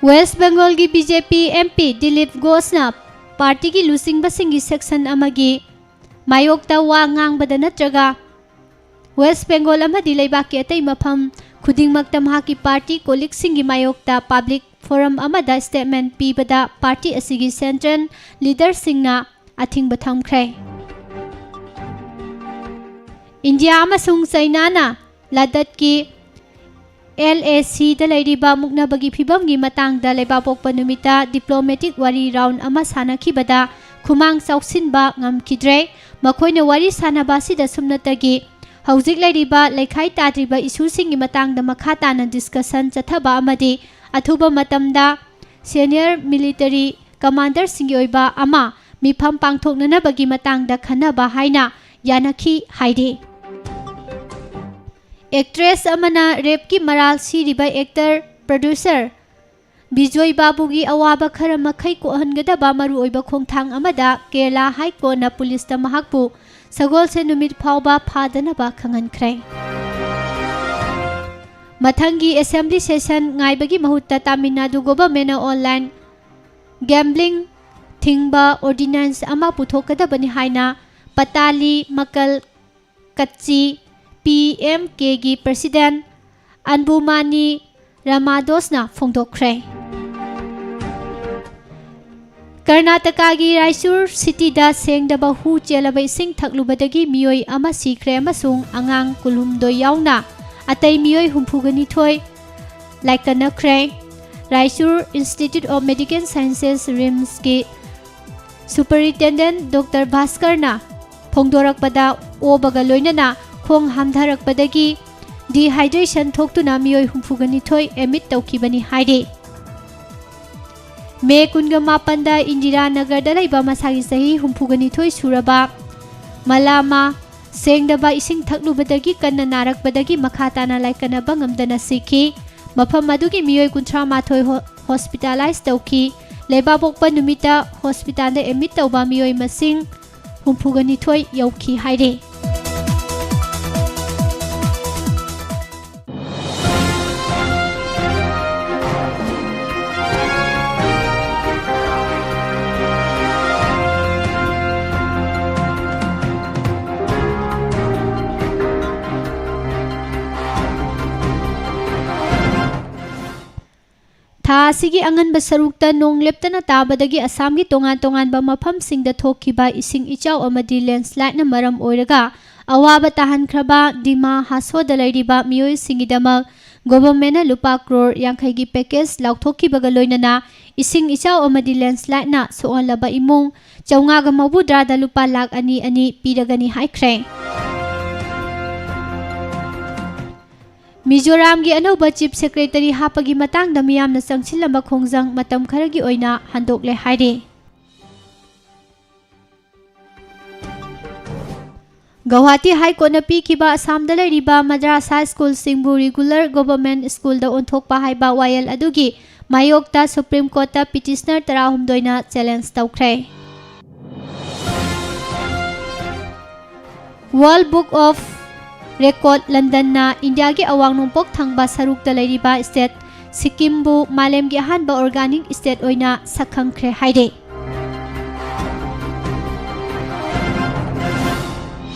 ꯋꯦꯁ꯭ꯠ ꯕꯦꯡꯒꯣꯜꯒꯤ B J P M P Dilip ꯘꯣꯁꯅ ꯄꯥꯔꯇꯤꯒꯤ ꯂꯨꯆꯤꯡꯕꯁꯤꯡꯒꯤ ꯁꯦꯛꯁꯟ ꯑꯃꯒꯤ ꯃꯥꯌꯣꯛꯇ ꯋꯥ ꯉꯥꯡꯕꯗ ꯅꯠꯇ꯭ꯔꯒ ꯋꯦꯁ꯭ꯠ ꯕꯦꯡꯒꯣꯜ ꯑꯃꯗꯤ ꯂꯩꯕꯥꯛꯀꯤ ꯑꯇꯩ ꯃꯐꯝ ꯈꯨꯗꯤꯡꯃꯛꯇ ꯃꯍꯥꯛꯀꯤ ꯄꯥꯔꯇꯤ ꯀꯣꯂꯤꯒꯁꯤꯡꯒꯤ ꯃꯥꯌꯣꯛꯇ ꯄꯕ꯭ꯂꯤꯛ ꯐꯣꯔꯝ ꯑꯃꯗ ꯁ꯭ꯇꯦꯠꯃꯦꯟꯠ ꯄꯤꯕꯗ ꯄꯥꯔꯇꯤ ꯑꯁꯤꯒꯤ ꯁꯦꯟꯇ꯭ꯔꯦꯜ ꯂꯤꯗꯔꯁꯤꯡꯅ ꯑꯊꯤꯡꯕ ꯊꯝꯈ꯭ꯔꯦ꯫ ꯏꯟꯗꯤꯌꯥ ꯑꯃꯁꯨꯡ ꯆꯩꯅꯥꯅ ꯂꯗꯥꯈꯀꯤ ꯑꯦꯜ ꯑꯦ ꯁꯤꯗ ꯂꯩꯔꯤꯕ ꯃꯨꯛꯅꯕꯒꯤ ꯐꯤꯚꯝꯒꯤ ꯃꯇꯥꯡꯗ ꯂꯩꯕꯥꯛꯄꯣꯛꯄ ꯅꯨꯃꯤꯠꯇ ꯗꯤꯄ꯭ꯂꯣꯃꯦꯇꯤꯛ ꯋꯥꯔꯤ ꯔꯥꯎꯟ ꯑꯃ ꯁꯥꯟꯅꯈꯤꯕꯗ ꯈꯨꯃꯥꯡ ꯆꯥꯎꯁꯤꯟꯕ ꯉꯝꯈꯤꯗ꯭ꯔꯦ꯫ ꯃꯈꯣꯏꯅ ꯋꯥꯔꯤ ꯁꯥꯟꯅꯕ ꯑꯁꯤꯗ ꯁꯨꯞꯅꯇꯒꯤ ꯍꯧꯖꯤꯛ ꯂꯩꯔꯤꯕ ꯂꯩꯈꯥꯏ ꯇꯥꯗ꯭ꯔꯤꯕ ꯏꯁꯨꯁꯤꯡꯒꯤ ꯃꯇꯥꯡꯗ ꯃꯈꯥ ꯇꯥꯅ ꯗꯤꯁꯀꯁꯟ ꯆꯠꯊꯕ ꯑꯃꯗꯤ ꯑꯊꯨꯕ ꯃꯇꯝꯗ ꯁꯦꯅꯤꯌꯔ ꯃꯤꯂꯤꯇꯔꯤ ꯀꯃꯥꯟꯗꯔꯁꯤꯡꯒꯤ ꯑꯣꯏꯕ ꯑꯃ ꯃꯤꯐꯝ ꯄꯥꯡꯊꯣꯛꯅꯅꯕꯒꯤ ꯃꯇꯥꯡꯗ ꯈꯟꯅꯕ ꯍꯥꯏꯅ ꯌꯥꯅꯈꯤ ꯍꯥꯏꯔꯤ꯫ ꯑꯦꯛꯇ꯭ꯔꯦꯁ ꯑꯃꯅ ꯔꯦꯞꯀꯤ ꯃꯔꯥꯜ ꯁꯤꯔꯤꯕ ꯑꯦꯛꯇꯔ ꯄ꯭ꯔꯣꯗ꯭ꯌꯨꯁꯔ ꯕꯤꯖꯣꯏ ꯕꯥꯕꯨꯒꯤ ꯑꯋꯥꯕ ꯈꯔ ꯃꯈꯩ ꯀꯣꯛꯍꯟꯒꯗꯕ ꯃꯔꯨꯑꯣꯏꯕ ꯈꯣꯡꯊꯥꯡ ꯑꯃꯗ ꯀꯦꯔꯂꯥ ꯍꯥꯏ ꯀꯣꯔꯠꯅ ꯄꯨꯂꯤꯁꯇ ꯃꯍꯥꯛꯄꯨ ꯁꯒꯣꯜꯁꯦꯟ ꯅꯨꯃꯤꯠ ꯐꯥꯎꯕ ꯐꯥꯗꯅꯕ ꯈꯪꯍꯟꯈ꯭ꯔꯦ꯫ ꯃꯊꯪꯒꯤ ꯑꯦꯁꯦꯝꯕ꯭ꯂꯤ ꯁꯦꯁꯟ ꯉꯥꯏꯕꯒꯤ ꯃꯍꯨꯠꯇ ꯇꯥꯃꯤꯜ ꯅꯥꯗꯨ ꯒꯣꯚꯔꯟꯃꯦꯟꯠꯅ ꯑꯣꯟꯂꯥꯏꯟ ꯒꯦꯝꯕ꯭ꯂꯤꯡ ꯊꯤꯡꯕ ꯑꯣꯔꯗꯤꯅꯦꯟꯁ ꯑꯃ ꯄꯨꯊꯣꯛꯀꯗꯕꯅꯤ ꯍꯥꯏꯅ ꯄꯇꯥꯂꯤ ꯃꯀꯜ ꯀꯠꯆꯤ ꯄꯤ ꯑꯦꯝ ꯀꯦꯒꯤ ꯄ꯭ꯔꯁꯤꯗꯦꯟꯠ ꯑꯟꯕꯨꯃꯥꯅꯤ ꯔꯥꯃꯥꯗꯣꯁꯅ ꯐꯣꯡꯗꯣꯛꯈ꯭ꯔꯦ꯫ ꯀꯔꯅꯥꯇꯀꯥꯒꯤ ꯔꯥꯏꯆꯨꯔ ꯁꯤꯇꯤꯗ ꯁꯦꯡꯗꯕ ꯍꯨ ꯆꯦꯜꯂꯕ ꯏꯁꯤꯡ ꯊꯛꯂꯨꯕꯗꯒꯤ ꯃꯤꯑꯣꯏ ꯑꯃ ꯁꯤꯈ꯭ꯔꯦ ꯑꯃꯁꯨꯡ ꯑꯉꯥꯡ ꯀꯨꯟꯍꯨꯝꯗꯣꯏ ꯌꯥꯎꯅ ꯑꯇꯩ ꯃꯤꯑꯣꯏ ꯍꯨꯝꯐꯨꯒ ꯅꯤꯊꯣꯏ ꯂꯥꯏꯀꯠꯅꯈ꯭ꯔꯦ꯫ Raichur institute of medical sciences, ꯔꯤꯝꯁꯀꯤ ꯁꯨꯄꯔꯤꯟꯇꯦꯟꯗꯦꯟꯠ ꯗꯣꯛꯇꯔ ꯚꯥꯁꯀꯔꯅ ꯐꯣꯡꯗꯣꯔꯛꯄꯗ, ꯑꯣꯕꯒ ꯂꯣꯏꯅꯅ ꯈꯣꯡ ꯍꯥꯝꯊꯔꯛꯄꯗꯒꯤ ꯗꯤꯍꯥꯏꯗ꯭ꯔꯦꯁꯟ ꯊꯣꯛꯇꯨꯅ ꯃꯤꯑꯣꯏ ꯍꯨꯝꯐꯨꯒ ꯅꯤꯊꯣꯏ ꯑꯦꯗꯃꯤꯠ ꯇꯧꯈꯤꯕꯅꯤ ꯍꯥꯏꯔꯤ꯫ ꯃꯦ ꯀꯨꯟꯒ ꯃꯥꯄꯟꯗ ꯏꯟꯗꯤꯔꯥ ꯅꯒꯔꯗ ꯂꯩꯕ ꯃꯁꯥꯒꯤ ꯆꯍꯤ ꯍꯨꯝꯐꯨꯒ ꯅꯤꯊꯣꯏ ꯁꯨꯔꯕ ꯃꯂꯥꯃꯥ ꯁꯦꯡꯗꯕ ꯏꯁꯤꯡ ꯊꯛꯂꯨꯕꯗꯒꯤ ꯀꯟꯅ ꯅꯥꯔꯛꯄꯗꯒꯤ ꯃꯈꯥ ꯇꯥꯅ ꯂꯥꯏꯀꯠꯅꯕ ꯉꯝꯗꯅ ꯁꯤꯈꯤ꯫ ꯃꯐꯝ ꯑꯗꯨꯒꯤ ꯃꯤꯑꯣꯏ ꯀꯨꯟꯊ꯭ꯔꯥ ꯃꯥꯊꯣꯏ ꯍꯣ-, ꯍꯣꯁꯄꯤꯇꯥꯂꯥꯏꯖ ꯇꯧꯈꯤ꯫ ꯂꯩꯕꯥꯛꯄꯣꯛꯄ ꯅꯨꯃꯤꯠꯇ ꯍꯣꯁꯄꯤꯇꯥꯜꯗ ꯑꯦꯗꯃꯤꯠ ꯇꯧꯕ ꯃꯤꯑꯣꯏ ꯃꯁꯤꯡ ꯍꯨꯝꯐꯨꯒ ꯅꯤꯊꯣꯏ ꯌꯧꯈꯤ ꯍꯥꯏꯔꯤ꯫ ꯊꯥ ꯑꯁꯤꯒꯤ ꯑꯉꯟꯕ ꯁꯔꯨꯛꯇ ꯅꯣꯡ ꯂꯦꯞꯇꯅ ꯇꯥꯕꯗꯒꯤ ꯑꯁꯥꯝꯒꯤ ꯇꯣꯉꯥꯟ ꯇꯣꯉꯥꯟꯕ ꯃꯐꯝꯁꯤꯡꯗ ꯊꯣꯛꯈꯤꯕ ꯏꯁꯤꯡ ꯏꯆꯥꯎ ꯑꯃꯗꯤ ꯂꯦꯟꯁꯂꯥꯏꯠꯅ ꯃꯔꯝ ꯑꯣꯏꯔꯒ ꯑꯋꯥꯕ ꯇꯥꯍꯟꯈ꯭ꯔꯕ ꯗꯤꯃꯥ ꯍꯥꯁꯣꯗ ꯂꯩꯔꯤꯕ ꯃꯤꯑꯣꯏꯁꯤꯡꯒꯤꯗꯃꯛ ꯒꯣꯚꯔꯟꯃꯦꯟꯠꯅ ꯂꯨꯄꯥ ꯀ꯭ꯔꯣꯔ ꯌꯥꯡꯈꯩꯒꯤ ꯄꯦꯀꯦꯖ ꯂꯥꯎꯊꯣꯛꯈꯤꯕꯒ ꯂꯣꯏꯅꯅ ꯏꯁꯤꯡ ꯏꯆꯥꯎ ꯑꯃꯗꯤ ꯂꯦꯟꯁꯂꯥꯏꯠꯅ ꯁꯣꯛꯍꯜꯂꯕ ꯏꯃꯨꯡ ꯆꯥꯝꯃꯉꯥꯒ ꯃꯧꯗ꯭ꯔꯥꯗ ꯂꯨꯄꯥ ꯂꯥꯈ ꯑꯅꯤ ꯑꯅꯤ ꯄꯤꯔꯒꯅꯤ ꯍꯥꯏꯈ꯭ꯔꯦ꯫ ꯃꯤꯖꯣꯔꯥꯝꯒꯤ ꯑꯅꯧꯕ ꯆꯤꯐ ꯁꯦꯀ꯭ꯔꯦꯇꯔꯤ ꯍꯥꯞꯄꯒꯤ ꯃꯇꯥꯡꯗ ꯃꯤꯌꯥꯝꯅ ꯆꯪꯁꯤꯜꯂꯝꯕ ꯈꯣꯡꯖꯪ ꯃꯇꯝ ꯈꯔꯒꯤ ꯑꯣꯏꯅ ꯍꯟꯗꯣꯛꯂꯦ ꯍꯥꯏꯔꯤ꯫ ꯒꯧꯍꯥꯇꯤ ꯍꯥꯏ ꯀꯣꯔꯠꯅ ꯄꯤꯈꯤꯕ ꯑꯁꯥꯝꯗ ꯂꯩꯔꯤꯕ ꯃꯗ꯭ꯔꯥꯁꯥ ꯁ꯭ꯀꯨꯜꯁꯤꯡꯕꯨ ꯔꯤꯒꯨꯂꯔ ꯒꯣꯚꯔꯟꯃꯦꯟꯠ ꯁ꯭ꯀꯨꯜꯗ ꯑꯣꯟꯊꯣꯛꯄ ꯍꯥꯏꯕ ꯋꯥꯌꯦꯜ ꯑꯗꯨꯒꯤ ꯃꯥꯌꯣꯛꯇ ꯁꯨꯄ꯭ꯔꯤꯝ ꯀꯣꯔꯠꯇ ꯄꯤꯇꯤꯁꯅꯔ ꯇꯔꯥꯍꯨꯝꯗꯣꯏꯅ ꯆꯦꯂꯦꯟꯖ ꯇꯧꯈ꯭ꯔꯦ꯫ World Book of Record ꯂꯟꯗꯟꯅ ꯏꯟꯗꯤꯌꯥꯒꯤ ꯑꯋꯥꯡ ꯅꯣꯡꯄꯣꯛ ꯊꯪꯕ ꯁꯔꯨꯛꯇ ꯂꯩꯔꯤꯕ ꯁ꯭ꯇꯦꯠ ꯁꯤꯛꯀꯤꯝꯕꯨ ꯃꯥꯂꯦꯝꯒꯤ ꯑꯍꯥꯟꯕ ꯑꯣꯔꯒꯥꯅꯤꯛ ꯁ꯭ꯇꯦꯠ ꯑꯣꯏꯅ ꯁꯛꯈꯪꯈ꯭ꯔꯦ ꯍꯥꯏꯔꯦ꯫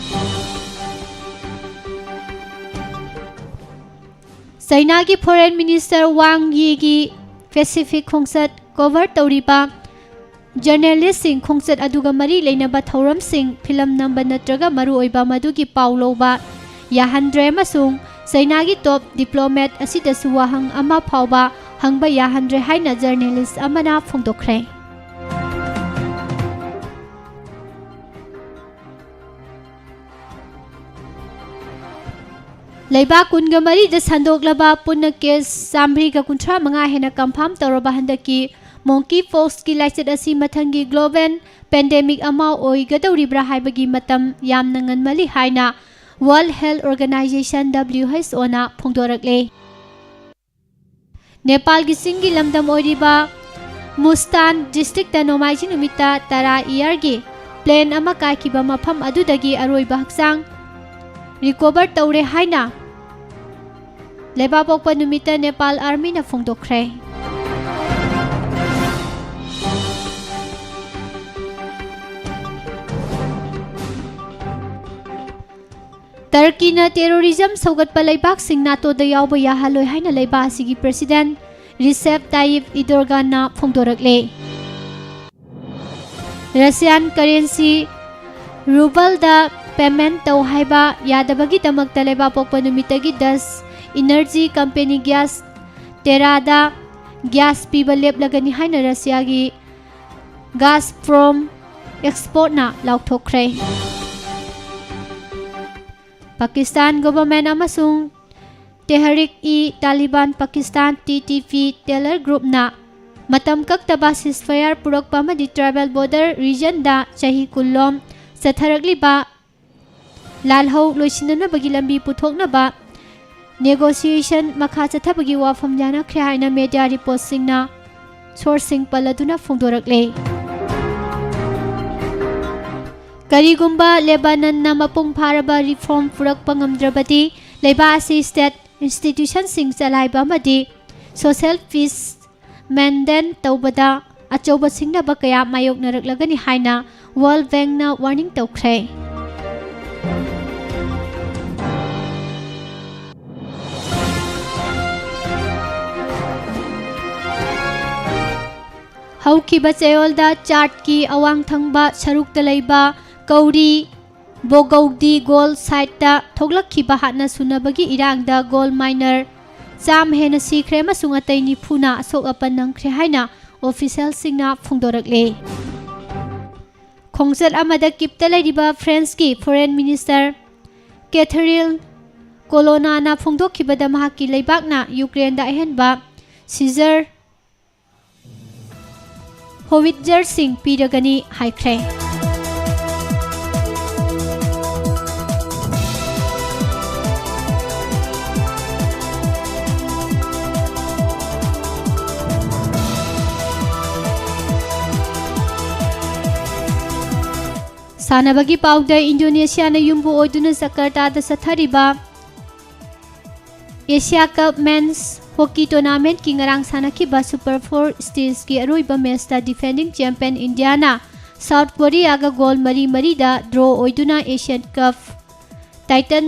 ꯆꯩꯅꯥꯒꯤ ꯐꯣꯔꯦꯟ ꯃꯤꯅꯤꯁꯇꯔ ꯋꯥꯡ ꯌꯤꯒꯤ ꯄꯦꯁꯤꯐꯤꯛ ꯈꯣꯡꯆꯠ ꯀꯣꯚꯔ ꯇꯧꯔꯤꯕ ꯖꯔꯅꯦꯂꯤꯁꯁꯤꯡ ꯈꯣꯡꯆꯠ ꯑꯗꯨꯒ ꯃꯔꯤ ꯂꯩꯅꯕ ꯊꯧꯔꯝꯁꯤꯡ, ꯐꯤꯂꯝ ꯅꯝꯕ ꯅꯠꯇ꯭ꯔꯒ ꯃꯔꯨꯑꯣꯏꯕ ꯃꯗꯨꯒꯤ ꯄꯥꯎ ꯂꯧꯕ ꯌꯥꯍꯟꯗ꯭ꯔꯦ ꯑꯃꯁꯨꯡ ꯆꯩꯅꯥꯒꯤ ꯇꯣꯞ ꯗꯤꯄ꯭ꯂꯣꯃꯦꯠ ꯑꯁꯤꯗꯁꯨ ꯋꯥꯍꯪ ꯑꯃ ꯐꯥꯎꯕ ꯍꯪꯕ ꯌꯥꯍꯟꯗ꯭ꯔꯦ ꯍꯥꯏꯅ ꯖꯔꯅꯦꯂꯤꯁ ꯑꯃꯅ ꯐꯣꯡꯗꯣꯛꯈ꯭ꯔꯦ꯫ ꯂꯩꯕꯥꯛ ꯀꯨꯟꯒ ꯃꯔꯤꯗ ꯁꯟꯗꯣꯛꯂꯕ ꯄꯨꯟꯅ ꯀꯦꯁ ꯆꯥꯃꯔꯤꯒ ꯀꯨꯟꯊ꯭ꯔꯥ ꯃꯉꯥ ꯍꯦꯟꯅ ꯀꯟꯐꯥꯔꯝ ꯇꯧꯔꯕ ꯍꯟꯗꯛꯀꯤ Monkeypoxꯀꯤ ꯂꯥꯏꯆꯠ ꯑꯁꯤ ꯃꯊꯪꯒꯤ global pandemic ꯑꯃ ꯑꯣꯏꯒꯗꯧꯔꯤꯕ꯭ꯔꯥ ꯍꯥꯏꯕꯒꯤ ꯃꯇꯝ ꯌꯥꯝꯅ ꯉꯟꯃꯜꯂꯤ ꯍꯥꯏꯅ World Health Organization, W H O ꯅ ꯐꯣꯡꯗꯣꯔꯛꯂꯦ꯫ ꯅꯦꯄꯥꯜꯒꯤ ꯆꯤꯡꯒꯤ ꯂꯝꯗꯝ ꯑꯣꯏꯔꯤꯕ ꯃꯨꯁꯇꯥꯟ districtꯇ ꯅꯣꯡꯃꯥꯏꯖꯤꯡ ꯅꯨꯃꯤꯠꯇ ꯇꯔꯥ acreꯒꯤ plane ꯑꯃ ꯀꯥꯏꯈꯤꯕ ꯃꯐꯝ ꯑꯗꯨꯗꯒꯤ ꯑꯔꯣꯏꯕ ꯍꯛꯆꯥꯡ recover ꯇꯧꯔꯦ ꯍꯥꯏꯅ ꯂꯩꯕꯥꯛꯄꯣꯛꯄ ꯅꯨꯃꯤꯠꯇ ꯅꯦꯄꯥꯜ Armyꯅ ꯐꯣꯡꯗꯣꯛꯈ꯭ꯔꯦ꯫ ꯇꯔꯀꯤꯅ terrorism ꯁꯧꯒꯠꯄ ꯂꯩꯕꯥꯛꯁꯤꯡ NATOꯗ ꯌꯥꯎꯕ ꯌꯥꯍꯜꯂꯣꯏ ꯍꯥꯏꯅ ꯂꯩꯕꯥꯛ ꯑꯁꯤꯒꯤ President Recep Tayyip Erdoganꯅ ꯐꯣꯡꯗꯣꯔꯛꯂꯦ꯫ Russian currency rubleꯗ payment ꯇꯧ ꯍꯥꯏꯕ ꯌꯥꯗꯕꯒꯤꯗꯃꯛꯇ ꯂꯩꯕꯥꯛꯄꯣꯛꯄ ꯅꯨꯃꯤꯠꯇꯒꯤ Dutch energy company Gaz Terrada gas ꯄꯤꯕ ꯂꯦꯞꯂꯒꯅꯤ ꯍꯥꯏꯅ Russiaꯒꯤ Gazprom exportꯅ ꯂꯥꯎꯊꯣꯛꯈ꯭ꯔꯦ꯫ Pakistan government ꯑꯃꯁꯨꯡ Tehrik-e-Taliban Pakistan, T T P, terror groupꯅ ꯃꯇꯝ ꯀꯛꯇꯕ ceasefire ꯄꯨꯔꯛꯄ ꯑꯃꯗꯤ tribal border regionꯗ ꯆꯍꯤ ꯀꯨꯟ ꯂꯣꯝ ꯆꯠꯊꯔꯛꯂꯤꯕ ꯂꯥꯜꯍꯧ ꯂꯣꯏꯁꯤꯟꯅꯅꯕꯒꯤ ꯂꯝꯕꯤ ꯄꯨꯊꯣꯛꯅꯕ negotiation ꯃꯈꯥ ꯆꯠꯊꯕꯒꯤ ꯋꯥꯐꯝ ꯌꯥꯅꯈ꯭ꯔꯦ ꯍꯥꯏꯅ media reportꯁꯤꯡꯅ sourceꯁꯤꯡ ꯄꯜꯂꯗꯨꯅ ꯐꯣꯡꯗꯣꯔꯛꯂꯦ꯫ ꯀꯔꯤꯒꯨꯝꯕ ꯂꯦꯕꯥꯅꯟꯅ ꯃꯄꯨꯡ ꯐꯥꯔꯕ reform ꯄꯨꯔꯛꯄ ꯉꯝꯗ꯭ꯔꯕꯗꯤ, ꯂꯩꯕꯥꯛ ꯑꯁꯤ state institutionꯁꯤꯡ ꯆꯂꯥꯏꯕ ꯑꯃꯗꯤ social peace maintain ꯇꯧꯕꯗ ꯑꯆꯧꯕ ꯁꯤꯡꯅꯕ ꯀꯌꯥ ꯃꯥꯌꯣꯛꯅꯔꯛꯂꯒꯅꯤ ꯍꯥꯏꯅ World Bankꯅ warning ꯇꯧꯈ꯭ꯔꯦ꯫ ꯍꯧꯈꯤꯕ ꯆꯌꯣꯜꯗ ꯆꯥꯗꯀꯤ ꯑꯋꯥꯡ ꯊꯪꯕ ꯁꯔꯨꯛꯇ ꯂꯩꯕ ꯀꯧꯔꯤ ꯕꯣꯒꯧꯗꯤ gold siteꯇ ꯊꯣꯛꯂꯛꯈꯤꯕ ꯍꯥꯠꯅ ꯁꯨꯅꯕꯒꯤ ꯏꯔꯥꯡꯗ gold miner ꯆꯥꯝꯃ ꯍꯦꯟꯅ ꯁꯤꯈ꯭ꯔꯦ ꯑꯃꯁꯨꯡ ꯑꯇꯩ ꯅꯤꯐꯨꯅ ꯑꯁꯣꯛ ꯑꯄꯟ ꯅꯪꯈ꯭ꯔꯦ ꯍꯥꯏꯅ officialꯁꯤꯡꯅ ꯐꯣꯡꯗꯣꯔꯛꯂꯦ꯫ ꯈꯣꯡꯆꯠ ꯑꯃꯗ ꯀꯤꯞꯇ ꯂꯩꯔꯤꯕ Franceꯀꯤ Foreign Minister Catherine Colonnaꯅ ꯐꯣꯡꯗꯣꯛꯈꯤꯕꯗ ꯃꯍꯥꯛꯀꯤ ꯂꯩꯕꯥꯛꯅ ꯌꯨꯀ꯭ꯔꯦꯟꯗ ꯑꯍꯦꯟꯕ seizure ꯍꯣꯋꯤꯠꯖꯔꯁꯤꯡ ꯄꯤꯔꯒꯅꯤ ꯍꯥꯏꯈ꯭ꯔꯦ꯫ ꯁꯥꯟꯅꯕꯒꯤ ꯄꯥꯎꯗ ꯏꯟꯗꯣꯅꯦꯁꯤꯌꯥꯅ ꯌꯨꯝꯕꯨ ꯑꯣꯏꯗꯨꯅ ꯖꯀꯔꯇꯥꯗ ꯆꯠꯊꯔꯤꯕ ꯑꯦꯁꯤꯌꯥ ꯀꯞ ꯃꯦꯟꯁ ꯍꯣꯀꯤ ꯇꯣꯔꯅꯥꯃꯦꯟꯠꯀꯤ ꯉꯔꯥꯡ ꯁꯥꯟꯅꯈꯤꯕ ꯁꯨꯄꯔ ꯐꯣꯔ ꯁ꯭ꯇꯦꯖꯀꯤ ꯑꯔꯣꯏꯕ ꯃꯦꯆꯇ ꯗꯤꯐꯦꯟꯗꯤꯡ ꯆꯦꯝꯄꯤꯌꯟ ꯏꯟꯗꯤꯌꯥꯅ ꯁꯥꯎꯠ ꯀꯣꯔꯤꯌꯥꯒ ꯒꯣꯜ ꯃꯔꯤ ꯃꯔꯤꯗ ꯗ꯭ꯔꯣ ꯑꯣꯏꯗꯨꯅ ꯑꯦꯁꯤꯌꯥꯟ ꯀꯞ ꯇꯥꯏꯇꯜ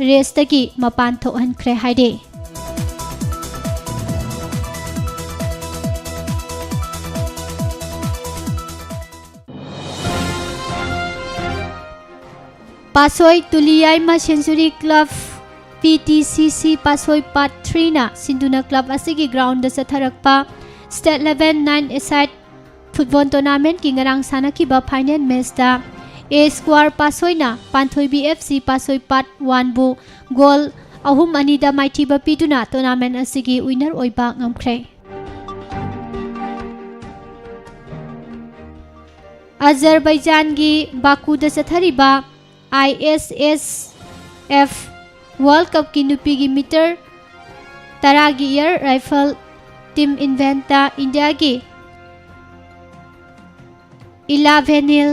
ꯔꯦꯁꯇꯒꯤ ꯃꯄꯥꯟ ꯊꯣꯛꯍꯟꯈ꯭ꯔꯦ ꯍꯥꯏꯔꯦ꯫ ꯄꯥꯁꯣꯏ ꯇꯨꯂꯤ ꯌꯥꯏꯃ century club, P T C ꯁꯤ ꯄꯥꯁꯣꯏ ꯄꯥꯔꯠ ꯊ꯭ꯔꯤꯅ ꯁꯤꯟꯗꯨꯅ ꯀ꯭ꯂꯕ ꯑꯁꯤꯒꯤ ꯒ꯭ꯔꯥꯎꯟꯗ ꯆꯠꯊꯔꯛꯄ ꯁ꯭ꯇꯦꯠ ꯂꯦꯚꯦꯜ ꯅꯥꯏꯟ ꯑꯦ ꯁꯥꯏꯠ ꯐꯨꯠꯕꯣꯜ ꯇꯣꯔꯅꯥꯃꯦꯟꯠꯀꯤ ꯉꯔꯥꯡ ꯁꯥꯟꯅꯈꯤꯕ ꯐꯥꯏꯅꯦꯜ ꯃꯦꯆꯇ ꯑꯦ ꯁ꯭ꯀ꯭ꯋꯥꯔ ꯄꯥꯁꯣꯏꯅ ꯄꯥꯟꯊꯣꯏꯕꯤ ꯑꯦꯐ ꯁꯤ ꯄꯥꯁꯣꯏ ꯄꯥꯔꯠ ꯋꯥꯟꯕꯨ ꯒꯣꯜ ꯑꯍꯨꯝ ꯑꯅꯤꯗ ꯃꯥꯏꯊꯤꯕ ꯄꯤꯗꯨꯅ ꯇꯣꯔꯅꯥꯃꯦꯟꯠ ꯑꯁꯤꯒꯤ ꯋꯤꯟꯅꯔ ꯑꯣꯏꯕ ꯉꯝꯈ꯭ꯔꯦ꯫ ꯑꯖꯔꯕꯩꯖꯥꯟꯒꯤ ꯕꯥꯀꯨꯗ ꯆꯠꯊꯔꯤꯕ ꯑꯥꯏ ꯑꯦꯁ ꯑꯦꯁ ꯑꯦꯐ ꯋꯥꯔꯜ ꯀꯞꯀꯤ ꯅꯨꯄꯤꯒꯤ ꯃꯤꯇꯔ ꯇꯔꯥꯒꯤ ꯑꯦꯌꯔ ꯔꯥꯏꯐꯜ ꯇꯤꯝ ꯏꯚꯦꯟꯠꯇ ꯏꯟꯗꯤꯌꯥꯒꯤ ꯏꯂꯥ ꯚꯦꯅꯤꯜ,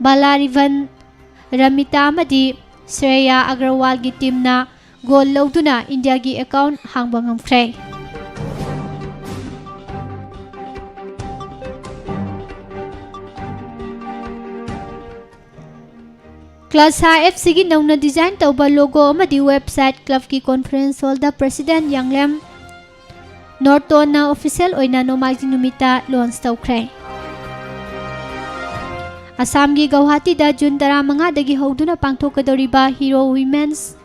ꯕꯥꯂꯥꯔꯤꯚꯟ, ꯔꯃꯤꯇꯥ ꯑꯃꯗꯤ ꯁ꯭ꯔꯦꯌꯥ ꯑꯒꯔꯋꯥꯜꯒꯤ ꯇꯤꯝꯅ ꯒꯣꯜ ꯂꯧꯗꯨꯅ ꯏꯟꯗꯤꯌꯥꯒꯤ ꯑꯦꯀꯥꯎꯟꯠ ꯍꯥꯡꯕ ꯉꯝꯈ꯭ꯔꯦ꯫ ꯀ꯭ꯂꯁꯥ ꯑꯦꯐ ꯁꯤꯒꯤ ꯅꯧꯅ ꯗꯤꯖꯥꯏꯟ ꯇꯧꯕ ꯂꯣꯒꯣ ꯑꯃꯗꯤ ꯋꯦꯕꯁꯥꯏꯠ ꯀ꯭ꯂꯕꯀꯤ ꯀꯣꯟꯐꯔꯦꯟꯁ ꯍꯣꯜꯗ ꯄ꯭ꯔꯦꯁꯤꯗꯦꯟꯠ ꯌꯥꯡꯂꯦꯝ ꯅꯣꯔꯇꯣꯟꯅ ꯑꯣꯐꯤꯁꯤꯌꯦꯜ ꯑꯣꯏꯅ ꯅꯣꯡꯃꯥꯏꯖꯤꯡ ꯅꯨꯃꯤꯠꯇ ꯂꯣꯟꯆ ꯇꯧꯈ꯭ꯔꯦ꯫ ꯑꯁꯥꯝꯒꯤ ꯒꯧꯍꯥꯇꯤꯗ ꯖꯨꯟ ꯇꯔꯥꯃꯉꯥꯗꯒꯤ ꯍꯧꯗꯨꯅ ꯄꯥꯡꯊꯣꯛꯀꯗꯧꯔꯤꯕ Hero women's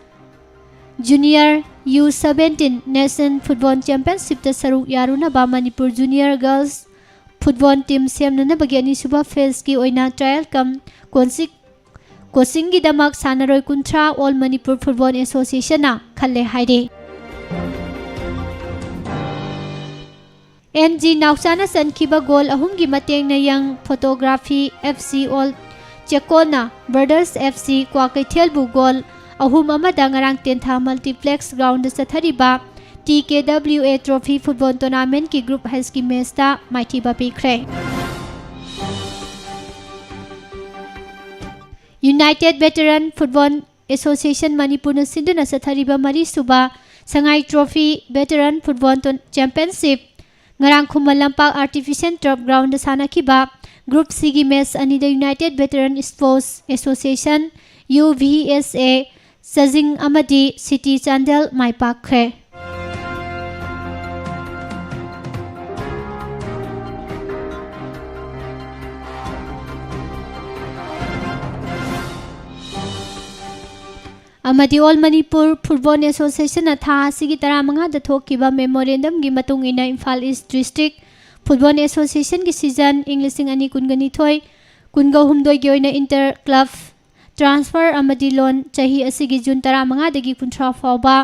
junior U seventeen national football ꯆꯦꯝꯄꯤꯌꯟꯁꯤꯞꯇ ꯁꯔꯨꯛ ꯌꯥꯔꯨꯅꯕ Manipur junior girls football team ꯁꯦꯝꯅꯅꯕꯒꯤ ꯑꯅꯤꯁꯨꯕ ꯐꯦꯖꯀꯤ ꯑꯣꯏꯅ ꯇ꯭ꯔꯥꯌꯦꯜ ꯀꯝ ꯀꯣꯟꯁꯤꯛ ꯀꯣꯆꯤꯡꯒꯤꯗꯃꯛ ꯁꯥꯟꯅꯔꯣꯏ ꯀꯨꯟꯊ꯭ꯔꯥ ꯑꯣꯜ ꯃꯅꯤꯄꯨꯔ ꯐꯨꯠꯕꯣꯜ ꯑꯦꯁꯣꯁꯤꯌꯦꯁꯟꯅ ꯈꯜꯂꯦ ꯍꯥꯏꯔꯤ꯫ ꯑꯦꯟ ꯖꯤ ꯅꯥꯎꯆꯥꯅ ꯆꯟꯈꯤꯕ ꯒꯣꯜ ꯑꯍꯨꯝꯒꯤ ꯃꯇꯦꯡꯅ ꯌꯪ ꯐꯣꯇꯣꯒ꯭ꯔꯥꯐꯤ ꯑꯦꯐ ꯁꯤ ꯑꯣꯜ ꯆꯦꯛꯀꯣꯟꯅ ꯕ꯭ꯔꯗꯔꯁ ꯑꯦꯐ ꯁꯤ ꯀ꯭ꯋꯥꯀꯩꯊꯦꯜꯕꯨ ꯒꯣꯜ ꯑꯍꯨꯝ ꯑꯃꯗ ꯉꯔꯥꯡ ꯇꯦꯟꯊꯥ ꯃꯜꯇꯤꯄ꯭ꯂꯦꯛꯁ ꯒ꯭ꯔꯥꯎꯟꯗ ꯆꯠꯊꯔꯤꯕ T K W A trophy football ꯇꯣꯔꯅꯥꯃꯦꯟꯠꯀꯤ ꯒ꯭ꯔꯨꯞ ꯍꯩꯁꯀꯤ ꯃꯦꯆꯇ ꯃꯥꯏꯊꯤꯕ ꯄꯤꯈ꯭ꯔꯦ꯫ ꯌꯨꯅꯥꯏꯇꯦꯗ ꯚꯦꯇꯔꯟ ꯐꯨꯠꯕꯣꯜ ꯑꯦꯁꯣꯁꯤꯌꯦꯁꯟ ꯃꯅꯤꯄꯨꯔꯅ ꯁꯤꯟꯗꯨꯅ ꯆꯠꯊꯔꯤꯕ ꯃꯔꯤꯁꯨꯕ ꯁꯉꯥꯏ ꯇ꯭ꯔꯣꯐꯤ ꯚꯦꯇꯔꯟ ꯐꯨꯠꯕꯣꯜ ꯇꯣꯔ-, ꯆꯦꯝꯄꯤꯌꯟꯁꯤꯞ ꯉꯔꯥꯡ ꯈꯨꯃꯟ ꯂꯝꯄꯥꯛ ꯑꯥꯔꯇꯤꯐꯤꯁꯤꯌꯦꯜ ꯇꯔꯐ ꯒ꯭ꯔꯥꯎꯟꯗ ꯁꯥꯟꯅꯈꯤꯕ ꯒ꯭ꯔꯨꯞ ꯁꯤꯒꯤ ꯃꯦꯆ ꯑꯅꯤꯗ united veteran sports association, U V ꯑꯦꯁ ꯑꯦ, ꯆꯥꯖꯤꯡ ꯑꯃꯗꯤ ꯁꯤꯇꯤ ꯆꯥꯟꯗꯦꯜ ꯃꯥꯏ ꯄꯥꯛꯈ꯭ꯔꯦ꯫ ꯑꯃꯗꯤ ꯑꯣꯜ ꯃꯅꯤꯄꯨꯔ ꯐꯨꯠꯕꯣꯜ ꯑꯦꯁꯣꯁꯤꯌꯦꯁꯟꯅ ꯊꯥ ꯑꯁꯤꯒꯤ ꯇꯔꯥꯃꯉꯥꯗ ꯊꯣꯛꯈꯤꯕ ꯃꯦꯃꯣꯔꯦꯟꯗꯝꯒꯤ ꯃꯇꯨꯡ ꯏꯟꯅ Imphal east district football ꯑꯦꯁꯣꯁꯤꯌꯦꯁꯟꯒꯤ season ꯏꯪ ꯂꯤꯁꯤꯡ ꯑꯅꯤ ꯀꯨꯟꯒ ꯅꯤꯊꯣꯏ ꯀꯨꯟꯒ ꯍꯨꯝꯗꯣꯏꯒꯤ ꯑꯣꯏꯅ ꯏꯟꯇꯔ ꯀ꯭ꯂꯕ ꯇ꯭ꯔꯥꯟꯁꯐꯔ ꯑꯃꯗꯤ ꯂꯣꯟ ꯆꯍꯤ ꯑꯁꯤꯒꯤ ꯖꯨꯟ ꯇꯔꯥꯃꯉꯥꯗꯒꯤ ꯀꯨꯟꯊ꯭ꯔꯥ ꯐꯥꯎꯕ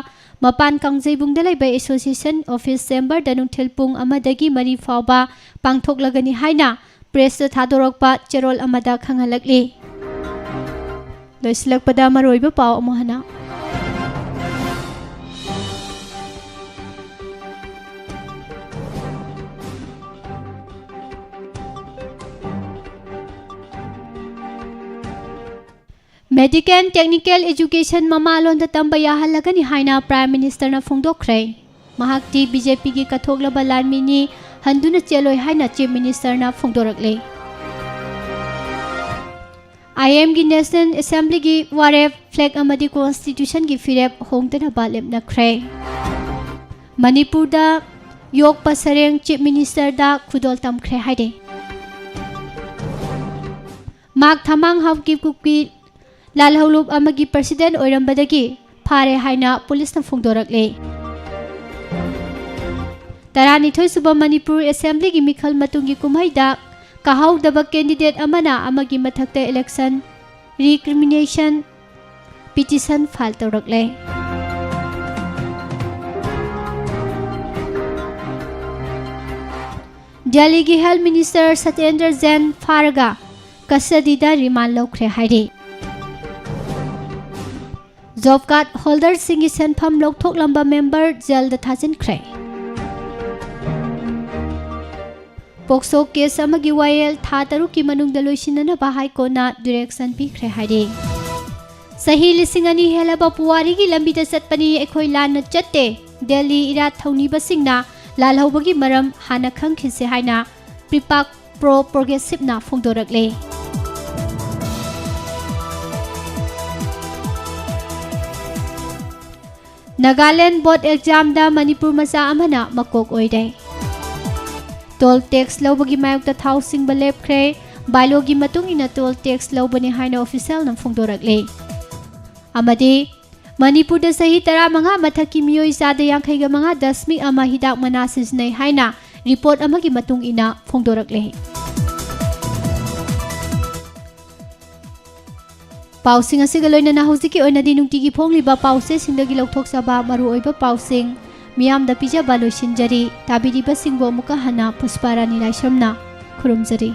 ꯃꯄꯥꯟ ꯀꯥꯡꯖꯩꯕꯨꯡꯗ ꯂꯩꯕ ꯑꯦꯁꯣꯁꯤꯌꯦꯁꯟ ꯑꯣꯐꯤꯁ ꯆꯦꯝꯕꯔꯗ ꯅꯨꯡꯊꯤꯜ ꯄꯨꯡ ꯑꯃꯗꯒꯤ ꯃꯔꯤ ꯐꯥꯎꯕ ꯄꯥꯡꯊꯣꯛꯂꯒꯅꯤ ꯍꯥꯏꯅ ꯄ꯭ꯔꯦꯁꯇ ꯊꯥꯗꯣꯔꯛꯄ ꯆꯦꯔꯣꯜ ꯑꯃꯗ ꯈꯪꯍꯜꯂꯛꯂꯤ꯫ ꯂꯣꯏꯁꯤꯜꯂꯛꯄꯗ ꯃꯔꯨꯑꯣꯏꯕ ꯄꯥꯎ ꯑꯃꯨꯛ ꯍꯟꯅ꯫ ꯃꯦꯗꯤꯀꯦꯜ ꯇꯦꯛꯅꯤꯀꯦꯜ ꯑꯦꯖꯨꯀꯦꯁꯟ ꯃꯃꯥꯂꯣꯟꯗ ꯇꯝꯕ ꯌꯥꯍꯜꯂꯒꯅꯤ ꯍꯥꯏꯅ ꯄ꯭ꯔꯥꯏꯝ ꯃꯤꯅꯤꯁꯇꯔꯅ ꯐꯣꯡꯗꯣꯛꯈ꯭ꯔꯦ꯫ ꯃꯍꯥꯛꯇꯤ ꯕꯤ ꯖꯦ ꯄꯤꯒꯤ ꯀꯠꯊꯣꯛꯂꯕ ꯂꯥꯟꯃꯤꯅꯤ, ꯍꯟꯗꯨꯅ ꯆꯦꯜꯂꯣꯏ ꯍꯥꯏꯅ ꯆꯤꯐ ꯃꯤꯅꯤꯁꯇꯔꯅ ꯐꯣꯡꯗꯣꯔꯛꯂꯦ꯫ ꯑꯥꯏ ꯑꯦꯝꯒꯤ ꯅꯦꯁꯅꯦꯜ ꯑꯦꯁꯦꯝꯕ꯭ꯂꯤꯒꯤ ꯋꯥꯔꯦꯞ, ꯐ꯭ꯂꯦꯒ ꯑꯃꯗꯤ ꯀꯣꯟꯁꯇꯤꯇ꯭ꯌꯨꯁꯟꯒꯤ ꯐꯤꯔꯦꯞ ꯍꯣꯡꯗꯅꯕ ꯂꯦꯞꯅꯈ꯭ꯔꯦ꯫ ꯃꯅꯤꯄꯨꯔꯗ ꯌꯣꯛꯄ ꯁꯔꯦꯡ ꯆꯤꯐ ꯃꯤꯅꯤꯁꯇꯔꯗ ꯈꯨꯗꯣꯜ ꯇꯝꯈ꯭ꯔꯦ ꯍꯥꯏꯔꯦ꯫ ꯃꯥꯛ ꯊꯃꯥꯡ ꯍꯥꯎꯀꯤꯞ ꯀꯨꯀꯤ ꯂꯥꯜꯍꯧꯂꯨꯞ ꯑꯃꯒꯤ ꯄ꯭ꯔꯁꯤꯗꯦꯟ ꯑꯣꯏꯔꯝꯕꯗꯒꯤ ꯐꯥꯔꯦ ꯍꯥꯏꯅ ꯄꯨꯂꯤꯁꯅ ꯐꯣꯡꯗꯣꯔꯛꯂꯦ꯫ ꯇꯔꯥꯅꯤꯊꯣꯏ ꯁꯨꯕ ꯃꯅꯤꯄꯨꯔ ꯑꯦꯁꯦꯝꯕ꯭ꯂꯤꯒꯤ ꯃꯤꯈꯜ ꯃꯇꯨꯡꯒꯤ ꯀꯨꯝꯍꯩꯗ ꯀꯥꯍꯧꯗꯕ ꯀꯦꯟꯗꯤꯗꯦꯠ ꯑꯃꯅ ꯑꯃꯒꯤ ꯃꯊꯛꯇ ꯏꯂꯦꯛꯁꯟ ꯔꯤꯀ꯭ꯔꯤꯃꯤꯅꯦꯁꯟ ꯄꯤꯇꯤꯁꯟ ꯐꯥꯏꯜ ꯇꯧꯔꯛꯂꯦ꯫ ꯗꯦꯜꯂꯤꯒꯤ Health Minister ꯁꯇꯦꯟꯗ꯭ꯔ ꯖꯦꯟ ꯐꯥꯔꯒ ꯀꯁꯇꯗꯤꯗ ꯔꯤꯃꯥꯟ ꯂꯧꯈ꯭ꯔꯦ ꯍꯥꯏꯔꯤ꯫ ꯖꯣꯕ ꯀꯥꯔꯗ ꯍꯣꯜꯗꯔꯁꯤꯡꯒꯤ ꯁꯦꯟꯐꯝ ꯂꯧꯊꯣꯛꯂꯝꯕ ꯃꯦꯝꯕꯔ ꯖꯦꯜꯗ ꯊꯥꯖꯤꯟꯈ꯭ꯔꯦ꯫ ꯄꯣꯛꯁꯣ ꯀꯦꯁ ꯑꯃꯒꯤ ꯋꯥꯌꯦꯜ ꯊꯥ ꯇꯔꯨꯛꯀꯤ ꯃꯅꯨꯡꯗ ꯂꯣꯏꯁꯤꯟꯅꯅꯕ ꯍꯥꯏ ꯀꯣꯔꯠꯅ ꯗꯤꯔꯦꯛꯁꯟ ꯄꯤꯈ꯭ꯔꯦ ꯍꯥꯏꯔꯤ꯫ ꯆꯍꯤ ꯂꯤꯁꯤꯡ ꯑꯅꯤ ꯍꯦꯜꯂꯕ ꯄꯨꯋꯥꯔꯤꯒꯤ ꯂꯝꯕꯤꯗ ꯆꯠꯄꯅꯤ, ꯑꯩꯈꯣꯏ ꯂꯥꯟꯅ ꯆꯠꯇꯦ꯫ ꯗꯦꯜꯂꯤ ꯏꯔꯥꯠ ꯊꯧꯅꯤꯕꯁꯤꯡꯅ ꯂꯥꯜꯍꯧꯕꯒꯤ ꯃꯔꯝ ꯍꯥꯟꯅ ꯈꯪꯈꯤꯁꯦ ꯍꯥꯏꯅ ꯄ꯭ꯔꯤꯄꯥꯛ ꯄ꯭ꯔꯣ ꯄ꯭ꯔꯣꯒ꯭ꯔꯦꯁꯤꯞꯅ ꯐꯣꯡꯗꯣꯔꯛꯂꯦ꯫ ꯅꯥꯒꯥꯂꯦꯟ ꯕꯣꯔꯗ ꯑꯦꯛꯖꯥꯝꯗ ꯃꯅꯤꯄꯨꯔ ꯃꯆꯥ ꯑꯃꯅ ꯃꯀꯣꯛ ꯑꯣꯏꯔꯦ꯫ ꯇꯣꯜ ꯇꯦꯛꯁ ꯂꯧꯕꯒꯤ ꯃꯥꯌꯣꯛꯇ ꯊꯥꯎ ꯁꯤꯡꯕ ꯂꯦꯞꯈ꯭ꯔꯦ꯫ ꯕꯥꯏꯂꯣꯒꯤ ꯃꯇꯨꯡ ꯏꯟꯅ ꯇꯣꯜ ꯇꯦꯛꯁ ꯂꯧꯕꯅꯤ ꯍꯥꯏꯅ ꯑꯣꯐꯤꯁꯤꯌꯦꯜꯅ ꯐꯣꯡꯗꯣꯔꯛꯂꯦ꯫ ꯑꯃꯗꯤ ꯃꯅꯤꯄꯨꯔꯗ ꯆꯍꯤ ꯇꯔꯥꯃꯉꯥ ꯃꯊꯛꯀꯤ ꯃꯤꯑꯣꯏ ꯆꯥꯗ ꯌꯥꯡꯈꯩꯒ ꯃꯉꯥ ꯗꯁꯃꯤꯛ ꯑꯃ ꯍꯤꯗꯥꯛ ꯃꯅꯥ ꯁꯤꯖꯤꯟꯅꯩ ꯍꯥꯏꯅ ꯔꯤꯄꯣꯔꯠ ꯑꯃꯒꯤ ꯃꯇꯨꯡ ꯏꯟꯅ ꯐꯣꯡꯗꯣꯔꯛꯂꯦ꯫ ꯄꯥꯎꯁꯤꯡ ꯑꯁꯤꯒ ꯂꯣꯏꯅꯅ ꯍꯧꯖꯤꯛꯀꯤ ꯑꯣꯏꯅꯗꯤ ꯅꯨꯡꯇꯤꯒꯤ ꯐꯣꯡꯂꯤꯕ ꯄꯥꯎꯆꯦꯁꯤꯡꯗꯒꯤ ꯂꯧꯊꯣꯛꯆꯕ ꯃꯔꯨꯑꯣꯏꯕ ꯄꯥꯎꯁꯤꯡ ꯃꯤꯌꯥꯝꯗ ꯄꯤꯖꯕ ꯂꯣꯏꯁꯤꯟꯖꯔꯤ꯫ ꯇꯥꯕꯤꯔꯤꯕꯁꯤꯡꯕꯨ ꯑꯃꯨꯛꯀ ꯍꯟꯅ ꯄꯨꯁꯄꯥꯔꯥꯅꯤ ꯂꯥꯏꯁ꯭ꯔꯝꯅ ꯈꯨꯔꯨꯝꯖꯔꯤ꯫